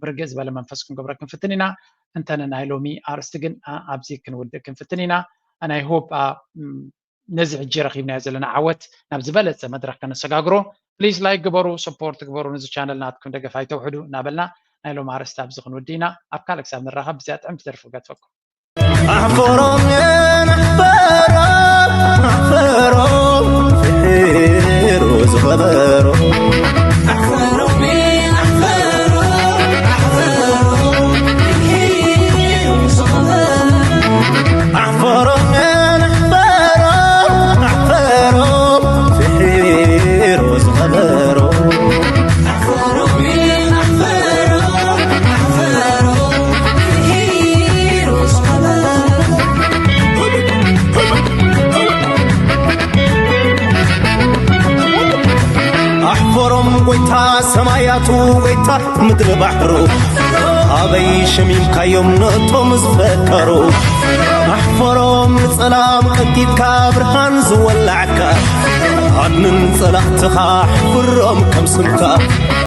ብርግእ ዝበለ መንፈስ ክንገብሮ ክንፍትን ኢና። እንተነ ናይ ሎሚ ኣርእስቲ ግን ኣብዚ ክንውድእ ክንፍትን ኢና። ናይ ሆፕ ነዚ ሕጂ ረኺብናዮ ዘለና ዓወት ናብ ዝበለፀ መድረክ ከነሰጋግሮ። ፕሊዝ ላይክ ግበሩ፣ ሰፖርት ግበሩ ነዚ ቻነል ናትኩም ደገፍ ኣይተውሕዱ እናበልና ናይ ሎም ኣርእስቲ ኣብዚ ክንውዲ ኢና። ኣብ ካልእ ክሳብ ንራኸብ ብዚኣ ጥዕምቲ ደርፊ ገድፈኩም። ኣሕፈሮም ኣሕፈሮም ኣሕፈሮም ፍሒሩ ዝኸበሮ ኣሕፈሮም ኣሕፈሮም ኣሕፈሮም ፍሒሩ ዝኸበሮ ኣሕፈሮም ጎይታ ሰማያቱ ጎይታ ምድሪ ባሕሩ ኣበይ ሸሚምካዮም ነቶም ዝፈከሩ ኣሕፈሮም ንጸላም ቀንጢጥካ ብርሃን ዝወላዕካ ኣድንን ጸላእትኻ ኣሕፍሮም ከም ስምካ